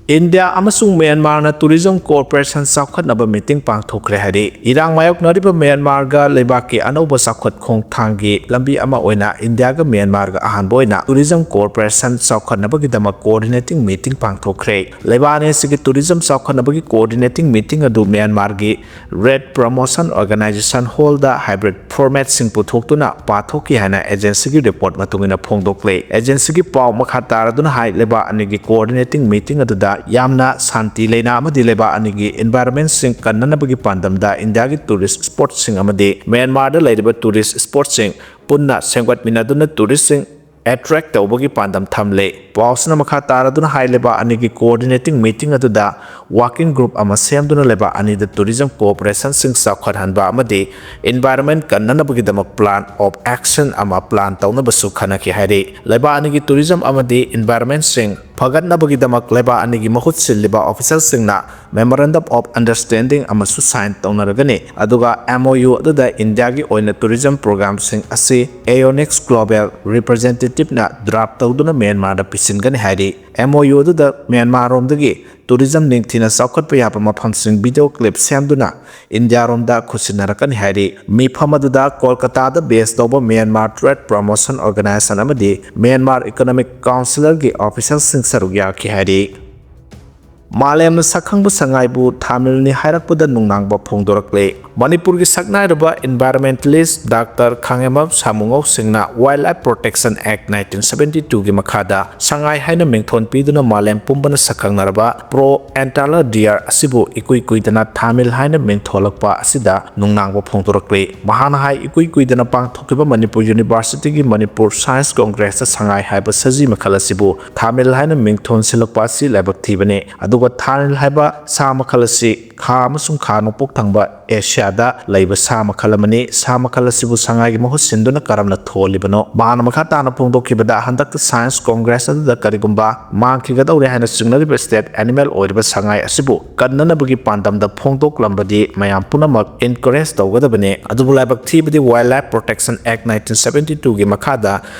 ꯏꯟꯗꯤꯌꯥ ꯑꯃꯁꯨꯡ ꯃ꯭ꯌꯥꯟꯃꯥꯔꯅ tourism cooperation ꯆꯥꯎꯈꯠꯅꯕ meeting ꯄꯥꯡꯊꯣꯛꯈ꯭ꯔꯦ ꯍꯥꯏꯔꯤ꯫ ꯏꯔꯥꯡ ꯃꯥꯌꯣꯛꯅꯔꯤꯕ ꯃ꯭ꯌꯥꯟꯃꯥꯔꯒ ꯂꯩꯕꯥꯛꯀꯤ ꯑꯅꯧꯕ ꯆꯥꯎꯈꯠ ꯈꯣꯡꯊꯥꯡꯒꯤ ꯂꯝꯕꯤ ꯑꯃ ꯑꯣꯏꯅ ꯏꯟꯗꯤꯌꯥꯒ ꯃ꯭ꯌꯥꯟꯃꯥꯔꯒ ꯑꯍꯥꯟꯕ ꯑꯣꯏꯅ tourism cooperation ꯆꯥꯎꯈꯠꯅꯕꯒꯤꯗꯃꯛ coordinating meeting ꯄꯥꯡꯊꯣꯛꯈ꯭ꯔꯦ꯫ ꯂꯩꯕꯥꯛ ꯑꯅꯤ ꯑꯁꯤꯒꯤ tourism ꯆꯥꯎꯈꯠꯅꯕꯒꯤ coordinating meeting ꯑꯗꯨ ꯃ꯭ꯌꯥꯟꯃꯥꯔꯒꯤ Red Promotion Organization Hallꯗ hybrid formatꯁꯤꯡ ꯄꯨꯊꯣꯛꯇꯨꯅ ꯄꯥꯊꯣꯛꯈꯤ ꯍꯥꯏꯅ agencyꯒꯤ report ꯃꯇꯨꯡ ꯏꯟꯅ ꯐꯣꯡꯗꯣꯛꯂꯦ꯫ Agencyꯒꯤ ꯄꯥꯎ ꯃꯈꯥ ꯇꯥꯔꯗꯨꯅ ꯍꯥꯏ, ꯂꯩꯕꯥꯛ ꯑꯅꯤꯒꯤ coordinating meeting ꯑꯗꯨꯗ ꯌꯥꯝꯅ ꯁꯥꯟꯇꯤ ꯂꯩꯅ ꯑꯃꯗꯤ ꯂꯩꯕꯥꯛ ꯑꯅꯤꯒꯤ environmentꯁꯤꯡ ꯀꯟꯅꯅꯕꯒꯤ ꯄꯥꯟꯗꯝꯗ ꯏꯟꯗꯤꯌꯥꯒꯤ tourist spotꯁꯤꯡ ꯑꯃꯗꯤ ꯃ꯭ꯌꯥꯟꯃꯥꯔꯗ ꯂꯩꯔꯤꯕ tourist spotꯁꯤꯡ ꯄꯨꯟꯅ ꯁꯦꯝꯒꯠꯃꯤꯟꯅꯗꯨꯅ touristꯁꯤꯡ attract ꯇꯧꯕꯒꯤ ꯄꯥꯟꯗꯝ ꯊꯝꯂꯦ꯫ ꯄꯥꯎꯁꯤꯅ ꯃꯈꯥ ꯇꯥꯔꯗꯨꯅ ꯍꯥꯏ, ꯂꯩꯕꯥꯛ ꯑꯅꯤꯒꯤ coordinating meeting ꯑꯗꯨꯗ working group ꯑꯃ ꯁꯦꯝꯗꯨꯅ ꯂꯩꯕꯥꯛ ꯑꯅꯤꯗ tourism cooperationꯁꯤꯡ ꯆꯥꯎꯈꯠꯍꯟꯕ ꯑꯃꯗꯤ environment ꯀꯟꯅꯅꯕꯒꯤꯗꯃꯛ plan of action ꯑꯃ plan ꯇꯧꯅꯕꯁꯨ ꯈꯟꯅꯈꯤ ꯍꯥꯏꯔꯤ꯫ ꯂꯩꯕꯥꯛ ꯑꯅꯤꯒꯤ tourism ꯑꯃꯗꯤ environmentꯁꯤꯡ ꯐꯒꯠꯅꯕꯒꯤꯗꯃꯛ ꯂꯩꯕꯥꯛ ꯑꯅꯤꯒꯤ ꯃꯍꯨꯠ ꯁꯤꯜꯂꯤꯕ officialꯁꯤꯡꯅ memorandum of understanding ꯑꯃꯁꯨ sign ꯇꯧꯅꯔꯒꯅꯤ꯫ ꯑꯗꯨꯒ MOU ꯑꯗꯨꯗ ꯏꯟꯗꯤꯌꯥꯒꯤ ꯑꯣꯏꯅ tourism programꯁꯤꯡ ꯑꯁꯤ AONIX Global Representativeꯅ draft ꯇꯧꯗꯨꯅ ꯃ꯭ꯌꯥꯟꯃꯥꯔꯗ ꯄꯤꯁꯤꯟꯒꯅꯤ ꯍꯥꯏꯔꯤ꯫ MOU ꯑꯗꯨꯗ ꯃ꯭ꯌꯥꯟꯃꯥꯔꯔꯣꯝꯗꯒꯤ ꯇꯨꯔꯤꯖꯝ ꯅꯤꯡꯊꯤꯅ ꯆꯥꯎꯈꯠꯄ ꯌꯥꯕ ꯃꯐꯝꯁꯤꯡ ꯚꯤꯗꯤꯑꯣ ꯀ꯭ꯂꯤꯞ ꯁꯦꯝꯗꯨꯅ ꯏꯟꯗꯤꯌꯥꯔꯣꯝꯗ ꯈꯨꯠꯁꯤꯟꯅꯔꯛꯀꯅꯤ ꯍꯥꯏꯔꯤ꯫ ꯃꯤꯐꯝ ꯑꯗꯨꯗ ꯀꯣꯜꯀꯇꯥꯗ ꯕꯦꯁ ꯇꯧꯕ ꯃ꯭ꯌꯥꯟꯃꯥꯔ ꯇ꯭ꯔꯦꯗ ꯄ꯭ꯔꯃꯣꯁꯟ ꯑꯣꯔꯒꯅꯥꯏꯖꯦꯁꯟ ꯑꯃꯗꯤ ꯃ꯭ꯌꯥꯟꯃꯥꯔ ꯏꯀꯣꯅꯣꯃꯤꯛ ꯀꯥꯎꯟꯁꯤꯜꯒꯤ ꯑꯣꯐꯤꯁꯤꯌꯦꯜꯁꯤꯡ ꯁꯔꯨꯛ ꯌꯥꯈꯤ ꯍꯥꯏꯔꯤ꯫ ꯃꯥꯂꯦꯝꯅ ꯁꯛꯈꯪꯕ ꯁꯉꯥꯏꯕꯨ ꯊꯥꯃꯤꯜꯅꯤ ꯍꯥꯏꯔꯛꯄꯗ ꯅꯨꯡꯅꯥꯡꯕ ꯐꯣꯡꯗꯣꯔꯛꯂꯦ꯫ ꯃꯅꯤꯄꯨꯔꯒꯤ ꯁꯛꯅꯥꯏꯔꯕ ꯏꯟꯚꯥꯏꯔꯣꯟꯃꯦꯟꯇꯦꯂꯤꯁ ꯗꯥꯛꯇꯔ ꯈꯥꯉꯦꯝꯕꯝ ꯁꯥꯃꯨꯉꯧ ꯁꯤꯡꯅ ꯋꯥꯏꯜꯗ ꯂꯥꯏꯐ ꯄ꯭ꯔꯣꯇꯦꯛꯁꯟ ꯑꯦꯛ ꯅꯥꯏꯟꯇꯤꯟ ꯁꯕꯦꯟꯇꯤ ꯇꯨꯒꯤ ꯃꯈꯥꯗ ꯁꯉꯥꯏ ꯍꯥꯏꯅ ꯃꯤꯡꯊꯣꯟ ꯄꯤꯗꯨꯅ ꯃꯥꯂꯦꯝ ꯄꯨꯝꯕꯅ ꯁꯛꯈꯪꯅꯔꯕ ꯄ꯭ꯔꯣ ꯑꯦꯟꯇꯂꯔ ꯗꯤꯌꯔ ꯑꯁꯤꯕꯨ ꯏꯀꯨꯏ ꯀꯨꯏꯗꯅ ꯊꯥꯃꯤꯜ ꯍꯥꯏꯅ ꯃꯤꯡꯊꯣꯜꯂꯛꯄ ꯑꯁꯤꯗ ꯅꯨꯡꯅꯥꯡꯕ ꯐꯣꯡꯗꯣꯔꯛꯂꯤ꯫ ꯃꯍꯥꯛꯅ ꯍꯥꯏ, ꯏꯀꯨꯏ ꯀꯨꯏꯗꯅ ꯄꯥꯡꯊꯣꯛꯈꯤꯕ ꯃꯅꯤꯄꯨꯔ ꯌꯨꯅꯤꯚꯔꯁꯤꯇꯤꯒꯤ ꯃꯅꯤꯄꯨꯔ ꯁꯥꯏꯟꯁ ꯀꯣꯡꯒ꯭ꯔꯦꯁꯇ ꯁꯉꯥꯏ ꯍꯥꯏꯕ ꯁꯖꯤ ꯃꯈꯜ ꯑꯁꯤꯕꯨ ꯊꯥꯃꯤꯜ ꯍꯥꯏꯅ ꯃꯤꯡꯊꯣꯟꯁꯤꯜꯂꯛꯄ ꯑꯁꯤ ꯂꯥꯏꯕꯛ ꯊꯤꯕꯅꯤ꯫ ꯑꯗꯨꯒ ꯊꯥꯃꯤꯜ ꯍꯥꯏꯕ ꯁꯥ ꯃꯈꯜ ꯑꯁꯤ ꯈꯥ ꯑꯃꯁꯨꯡ ꯈꯥ ꯅꯣꯡꯄꯣꯛ ꯊꯪꯕ ꯑꯦꯁꯤꯌꯥꯗ ꯂꯩꯕ ꯁꯥ ꯃꯈꯜ ꯑꯃꯅꯤ꯫ ꯁꯥ ꯃꯈꯜ ꯑꯁꯤꯕꯨ ꯁꯉꯥꯏꯒꯤ ꯃꯍꯨꯠ ꯁꯤꯟꯗꯨꯅ ꯀꯔꯝꯅ ꯊꯣꯜꯂꯤꯕꯅꯣ? ꯃꯍꯥꯛꯅ ꯃꯈꯥ ꯇꯥꯅ ꯐꯣꯡꯗꯣꯛꯈꯤꯕꯗ, ꯍꯟꯗꯛꯇ ꯁꯥꯏꯟꯁ ꯀꯣꯡꯒ꯭ꯔꯦꯁ ꯑꯗꯨꯗ ꯀꯔꯤꯒꯨꯝꯕ ꯃꯥꯡꯈꯤꯒꯗꯧꯔꯦ ꯍꯥꯏꯅ ꯆꯤꯡꯅꯔꯤꯕ ꯁ꯭ꯇꯦꯠ ꯑꯦꯅꯤꯃꯦꯜ ꯑꯣꯏꯔꯤꯕ ꯁꯉꯥꯏ ꯑꯁꯤꯕꯨ ꯀꯟꯅꯅꯕꯒꯤ ꯄꯥꯟꯗꯝꯗ ꯐꯣꯡꯗꯣꯛꯂꯝꯕꯗꯤ ꯃꯌꯥꯝ ꯄꯨꯝꯅꯃꯛ ꯏꯟꯀꯔꯦꯖ ꯇꯧꯒꯗꯕꯅꯤ꯫ ꯑꯗꯨꯕꯨ ꯂꯥꯏꯕꯛ ꯊꯤꯕꯗꯤ ꯋꯥꯏꯜꯗ ꯂꯥꯏꯐ ꯄ꯭ꯔꯣꯇꯦꯛꯁꯟ ꯑꯦꯛ ꯅꯥꯏꯟꯇꯤꯟ ꯁꯕꯦꯟꯇꯤ ꯇꯨꯒꯤ ꯃꯈꯥꯗ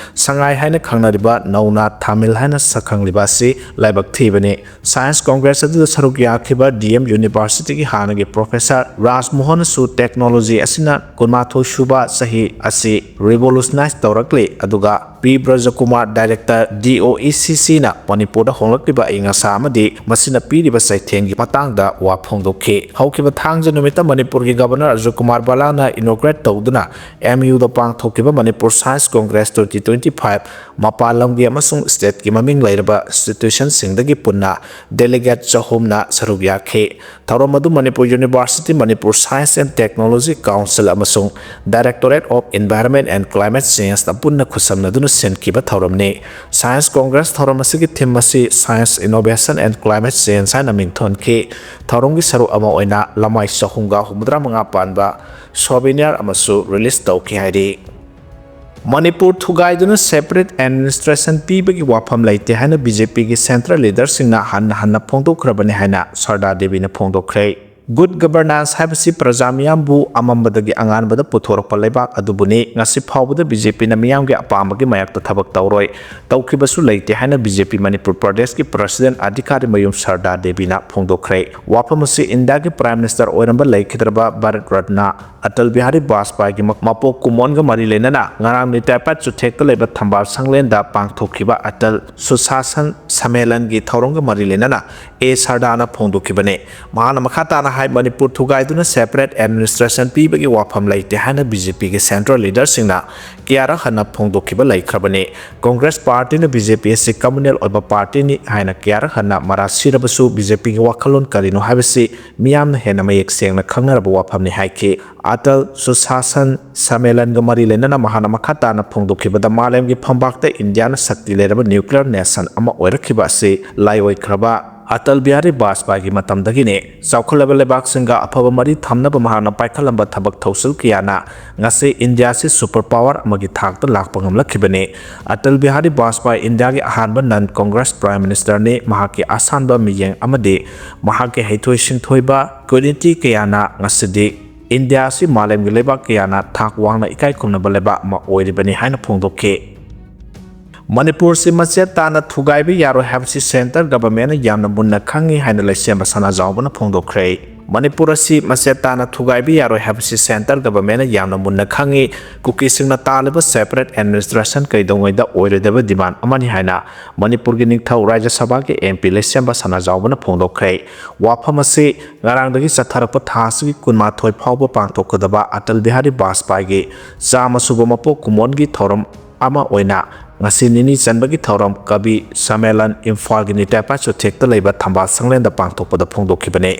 ꯁꯉꯥꯏ ꯍꯥꯏꯅ ꯈꯪꯅꯔꯤꯕ ꯅꯧꯅ ꯊꯥꯃꯤꯜ ꯍꯥꯏꯅ ꯁꯛꯈꯪꯂꯤꯕ ꯑꯁꯤ ꯂꯥꯏꯕꯛ ꯊꯤꯕꯅꯤ꯫ ꯁꯥꯏꯟꯁ ꯀꯣꯡꯒ꯭ꯔꯦꯁ ꯑꯗꯨꯗ ꯁꯔꯨꯛ ꯌꯥꯈꯤꯕ ꯗꯤ ꯑꯦꯝ ꯌꯨꯅꯤꯚꯔꯁꯤꯇꯤꯒꯤ ꯍꯥꯟꯅꯒꯤ ꯄ꯭ꯔꯣꯐꯦꯁꯔ ꯔꯥꯖꯃꯣꯍꯟꯅꯁꯨ ꯇꯦꯛꯅꯣꯂꯣꯖꯤ ꯑꯁꯤꯅ ꯀꯨꯟꯃꯥꯊꯣꯏ ꯁꯨꯕ ꯆꯍꯤ ꯑꯁꯤ ꯔꯤꯚꯣꯂꯨꯁꯅꯥꯏꯖ ꯇꯧꯔꯛꯂꯤ, ꯑꯗꯨꯒ ꯄꯤ ꯕ꯭ꯔꯖꯀꯨꯃꯥꯔ, ꯗꯥꯏꯔꯦꯛꯇꯔ ꯗꯤ ꯑꯣ ꯏ ꯁꯤ ꯁꯤꯅ ꯃꯅꯤꯄꯨꯔꯗ ꯍꯣꯡꯂꯛꯂꯤꯕ ꯑꯏꯪ ꯑꯁꯥ ꯑꯃꯗꯤ ꯃꯁꯤꯅ ꯄꯤꯔꯤꯕ ꯆꯩꯊꯦꯡꯒꯤ ꯃꯇꯥꯡꯗ ꯋꯥ ꯐꯣꯡꯗꯣꯛꯈꯤ꯫ ꯍꯧꯈꯤꯕ ꯊꯥꯡꯖ ꯅꯨꯃꯤꯠꯇ ꯃꯅꯤꯄꯨꯔꯒꯤ ꯒꯚꯔꯅꯔ ꯑꯖꯣꯏ ꯀꯨꯃꯥꯔ ꯕꯂꯥꯅ ꯏꯅꯣꯒ꯭ꯔꯦꯠ ꯇꯧꯗꯨꯅ ꯑꯦꯝ ꯌꯨꯗ ꯄꯥꯡꯊꯣꯛꯈꯤꯕ Manipur science Congress twenty twenty five ꯃꯄꯥꯟ ꯂꯝꯒꯤ ꯑꯃꯁꯨꯡ ꯁ꯭ꯇꯦꯠꯀꯤ ꯃꯃꯤꯡ ꯂꯩꯔꯕ ꯏꯟꯁꯇꯤꯇ꯭ꯌꯨꯁꯟꯁꯤꯡꯗꯒꯤ ꯄꯨꯟꯅ ꯗꯦꯂꯤꯒꯦꯠ ꯆꯍꯨꯝꯅ ꯁꯔꯨꯛ ꯌꯥꯈꯤ꯫ ꯊꯧꯔꯝ ꯑꯗꯨ Manipur university, Manipur science and technology council ꯑꯃꯁꯨꯡ directorate of environment and climate ꯆꯦꯟꯖꯅ ꯄꯨꯟꯅ ꯈꯨꯠꯁꯝꯅꯗꯨꯅ ꯁꯤꯟꯈꯤꯕ ꯊꯧꯔꯝꯅꯤ꯫ ꯁꯥꯏꯟꯁ ꯀꯣꯡꯒ꯭ꯔꯦꯁ ꯊꯧꯔꯝ ꯑꯁꯤꯒꯤ ꯊꯤꯝ ꯑꯁꯤ Science, Innovation and Climate Change ꯍꯥꯏꯅ ꯃꯤꯡꯊꯣꯟꯈꯤ꯫ ꯊꯧꯔꯝꯒꯤ ꯁꯔꯨꯛ ꯑꯃ ꯑꯣꯏꯅ ꯂꯃꯥꯏ ꯆꯍꯨꯝꯒ ꯍꯨꯝꯐꯨꯇꯔꯥ ꯃꯉꯥ ꯄꯥꯟꯕ ꯁꯣꯚꯦꯅꯤꯌꯔ ꯑꯃꯁꯨ ꯔꯤꯂꯤꯖ ꯇꯧꯈꯤ ꯍꯥꯏꯔꯤ꯫ ꯃꯅꯤꯄꯨꯔ ꯊꯨꯒꯥꯏꯗꯨꯅ ꯁꯦꯄꯔꯦꯠ ꯑꯦꯗꯃꯤꯅꯤꯁꯇ꯭ꯔꯦꯁꯟ ꯄꯤꯕꯒꯤ ꯋꯥꯐꯝ ꯂꯩꯇꯦ ꯍꯥꯏꯅ ꯕꯤ ꯖꯦ ꯄꯤꯒꯤ ꯁꯦꯟꯇ꯭ꯔꯦꯜ ꯂꯤꯗꯔꯁꯤꯡꯅ ꯍꯟꯅ ꯍꯟꯅ ꯐꯣꯡꯗꯣꯛꯈ꯭ꯔꯕꯅꯤ ꯍꯥꯏꯅ ꯁꯔꯗꯥ ꯗꯦꯕꯤꯅ ꯐꯣꯡꯗꯣꯛꯈ꯭ꯔꯦ꯫ Good governance ꯍꯥꯏꯕꯁꯤ ꯄ꯭ꯔꯖꯥ ꯃꯤꯌꯥꯝꯕꯨ ꯑꯃꯝꯕꯗꯒꯤ ꯑꯉꯥꯟꯕꯗ ꯄꯨꯊꯣꯔꯛꯄ ꯂꯩꯕꯥꯛ ꯑꯗꯨꯕꯨꯅꯤ꯫ ꯉꯁꯤ ꯐꯥꯎꯕꯗ ꯕꯤ ꯖꯦ ꯄꯤꯅ ꯃꯤꯌꯥꯝꯒꯤ ꯑꯄꯥꯝꯕꯒꯤ ꯃꯥꯌꯣꯛꯇ ꯊꯕꯛ ꯇꯧꯔꯣꯏ, ꯇꯧꯈꯤꯕꯁꯨ ꯂꯩꯇꯦ ꯍꯥꯏꯅ ꯕꯤ ꯖꯦ ꯄꯤ ꯃꯅꯤꯄꯨꯔ ꯄ꯭ꯔꯗꯦꯁꯀꯤ ꯄ꯭ꯔꯁꯤꯗꯦꯟ ꯑꯙꯤꯀꯥꯔꯤ ꯃꯌꯨꯝ ꯁꯔꯗꯥ ꯗꯦꯕꯤꯅ ꯐꯣꯡꯗꯣꯛꯈ꯭ꯔꯦ꯫ ꯋꯥꯐꯝ ꯑꯁꯤ ꯏꯟꯗꯤꯌꯥꯒꯤ ꯄ꯭ꯔꯥꯏꯝ ꯃꯤꯅꯤꯁꯇꯔ ꯑꯣꯏꯔꯝꯕ ꯂꯩꯈꯤꯗ꯭ꯔꯕ ꯚꯥꯔꯠ ꯔꯠꯅ ꯑꯇꯜ ꯕꯤꯍꯥꯔꯤ ꯕꯥꯖꯄꯥꯏꯒꯤ ꯃ-, ꯃꯄꯣꯛ ꯀꯨꯝꯑꯣꯟꯒ ꯃꯔꯤ ꯂꯩꯅꯅ ꯉꯔꯥꯡ ꯅꯤꯇꯥꯏꯄꯥꯠ ꯆꯨꯊꯦꯛꯇ ꯂꯩꯕ ꯊꯝꯕꯥꯜ ꯁꯪꯂꯦꯟꯗ ꯄꯥꯡꯊꯣꯛꯈꯤꯕ ꯑꯇꯜ ꯁꯨꯁꯥꯁꯟ ꯁꯃꯦꯂꯟꯒꯤ ꯊꯧꯔꯝꯒ ꯃꯔꯤ ꯂꯩꯅꯅ ꯑꯦ ꯁꯔꯗꯥꯅ ꯐꯣꯡꯗꯣꯛꯈꯤꯕꯅꯤ꯫ ꯃꯍꯥꯛꯅ ꯃꯈꯥ ꯇꯥꯅ ꯍꯥꯏ, ꯃꯅꯤꯄꯨꯔ ꯊꯨꯒꯥꯏꯗꯨꯅ separate administration ꯄꯤꯕꯒꯤ ꯋꯥꯐꯝ ꯂꯩꯇꯦ ꯍꯥꯏꯅ ꯕꯤ ꯖꯦ ꯄꯤꯒꯤ central leaderꯁꯤꯡꯅ ꯀꯌꯥꯔꯛ ꯍꯟꯅ ꯐꯣꯡꯗꯣꯛꯈꯤꯕ ꯂꯩꯈ꯭ꯔꯕꯅꯤ꯫ ꯀꯣꯡꯒ꯭ꯔꯦꯁ ꯄꯥꯔꯇꯤꯅ ꯕꯤ ꯖꯦ ꯄꯤ ꯑꯁꯤ communal ꯑꯣꯏꯕ ꯄꯥꯔꯇꯤꯅꯤ ꯍꯥꯏꯅ ꯀꯌꯥꯔꯛ ꯍꯟꯅ ꯃꯔꯥ ꯁꯤꯔꯕꯁꯨ ꯕꯤ ꯖꯦ ꯄꯤꯒꯤ ꯋꯥꯈꯜꯂꯣꯟ ꯀꯔꯤꯅꯣ ꯍꯥꯏꯕꯁꯤ ꯃꯤꯌꯥꯝꯅ ꯍꯦꯟꯅ ꯃꯌꯦꯛ ꯁꯦꯡꯅ ꯈꯪꯅꯔꯕ ꯋꯥꯐꯝꯅꯤ ꯍꯥꯏꯈꯤ꯫ ꯑꯇꯜ ꯁꯨꯁꯥꯁꯟ ꯁꯃꯦꯂꯟꯒ ꯃꯔꯤ ꯂꯩꯅꯅ ꯃꯍꯥꯛꯅ ꯃꯈꯥ ꯇꯥꯅ ꯐꯣꯡꯗꯣꯛꯈꯤꯕꯗ ꯃꯥꯂꯦꯝꯒꯤ ꯐꯝꯕꯥꯛꯇ ꯏꯟꯗꯤꯌꯥꯅ ꯁꯛꯇꯤ ꯂꯩꯔꯕ nuclear nation ꯑꯃ ꯑꯣꯏꯔꯛꯈꯤꯕ ꯑꯁꯤ ꯂꯥꯏꯑꯣꯏꯈ꯭ꯔꯕ ꯑꯇꯜ ꯕꯤꯍꯥꯔꯤ ꯕꯥꯖꯄꯥꯏꯒꯤ ꯃꯇꯝꯗꯒꯤꯅꯤ꯫ ꯆꯥꯎꯈꯠꯂꯕ ꯂꯩꯕꯥꯛꯁꯤꯡꯒ ꯑꯐꯕ ꯃꯔꯤ ꯊꯝꯅꯕ ꯃꯍꯥꯛꯅ ꯄꯥꯏꯈꯠꯂꯝꯕ ꯊꯕꯛ ꯊꯧꯁꯤꯜ ꯀꯌꯥꯅ ꯉꯁꯤ ꯏꯟꯗꯤꯌꯥꯁꯤ super power ꯑꯃꯒꯤ ꯊꯥꯛꯇ ꯂꯥꯛꯄ ꯉꯝꯂꯛꯈꯤꯕꯅꯤ꯫ ꯑꯇꯜ ꯕꯤꯍꯥꯔꯤ ꯕꯥꯖꯄꯥꯏ ꯏꯟꯗꯤꯌꯥꯒꯤ ꯑꯍꯥꯟꯕ non Congress prime ministerꯅꯤ꯫ ꯃꯍꯥꯛꯀꯤ ꯑꯁꯥꯟꯕ ꯃꯤꯠꯌꯦꯡ ꯑꯃꯗꯤ ꯃꯍꯥꯛꯀꯤ ꯍꯩꯊꯣꯏ ꯁꯤꯡꯊꯣꯏꯕ quality ꯀꯌꯥꯅ ꯉꯁꯤꯗꯤ ꯏꯟꯗꯤꯌꯥ ꯑꯁꯤ ꯃꯥꯂꯦꯝꯒꯤ ꯂꯩꯕꯥꯛ ꯀꯌꯥꯅ ꯊꯥꯛ ꯋꯥꯡꯅ ꯏꯀꯥꯏ ꯈꯨꯝꯅꯕ ꯂꯩꯕꯥꯛ ꯑꯃ ꯑꯣꯏꯔꯤꯕꯅꯤ ꯍꯥꯏꯅ ꯐꯣꯡꯗꯣꯛꯈꯤ꯫ ꯃꯅꯤꯄꯨꯔꯁꯤ ꯃꯆꯦꯠ ꯇꯥꯅ ꯊꯨꯒꯥꯏꯕ ꯌꯥꯔꯣꯏ ꯍꯥꯏꯕꯁꯤ central governmentꯅ ꯌꯥꯝꯅ ꯃꯨꯟꯅ ꯈꯪꯏ ꯍꯥꯏꯅ ꯂꯩꯁꯦꯝꯕ ꯁꯅꯥꯖꯥꯎꯕꯅ ꯐꯣꯡꯗꯣꯛꯈ꯭ꯔꯦ꯫ ꯃꯅꯤꯄꯨꯔ ꯑꯁꯤ ꯃꯆꯦꯠ ꯇꯥꯅ ꯊꯨꯒꯥꯏꯕ ꯌꯥꯔꯣꯏ ꯍꯥꯏꯕꯁꯤ central governmentꯅ ꯌꯥꯝꯅ ꯃꯨꯟꯅ ꯈꯪꯏ꯫ ꯀꯨꯀꯤꯁꯤꯡꯅ ꯇꯥꯜꯂꯤꯕ separate administration ꯀꯩꯗꯧꯉꯩꯗ ꯑꯣꯏꯔꯣꯏꯗꯕ demand ꯑꯃꯅꯤ ꯍꯥꯏꯅ ꯃꯅꯤꯄꯨꯔꯒꯤ ꯅꯤꯡꯊꯧ ꯔꯥꯖ꯭ꯌ ꯁꯚꯥꯒꯤ M P ꯂꯩꯁꯦꯝꯕ ꯁꯅꯥꯖꯥꯎꯕꯅ ꯐꯣꯡꯗꯣꯛꯈ꯭ꯔꯦ꯫ ꯋꯥꯐꯝ ꯑꯁꯤ ꯉꯔꯥꯡꯗꯒꯤ ꯆꯠꯊꯔꯛꯄ ꯊꯥ ꯑꯁꯤꯒꯤ ꯀꯨꯟꯃꯥꯊꯣꯏ ꯐꯥꯎꯕ ꯄꯥꯡꯊꯣꯛꯀꯗꯕ ꯑꯇꯜ ꯕꯤꯍꯥꯔꯤ ꯕꯥꯖꯄꯥꯏꯒꯤ ꯆꯥꯝꯃ ꯁꯨꯕ ꯃꯄꯣꯛ ꯀꯨꯝꯑꯣꯟꯒꯤ ꯊꯧꯔꯝ ꯑꯃ ꯑꯣꯏꯅ ꯉꯁꯤ ꯅꯤꯅꯤ ꯆꯟꯕꯒꯤ ꯊꯧꯔꯝ ꯀꯕꯤ ꯁꯃꯦꯂꯟ ꯏꯝꯐꯥꯜꯒꯤ ꯅꯤꯇꯥꯏꯄꯥꯠ ꯆꯨꯊꯦꯛꯇ ꯂꯩꯕ ꯊꯝꯕꯥꯜ ꯁꯪꯂꯦꯟꯗ ꯄꯥꯡꯊꯣꯛꯄꯗ ꯐꯣꯡꯗꯣꯛꯈꯤꯕꯅꯤ꯫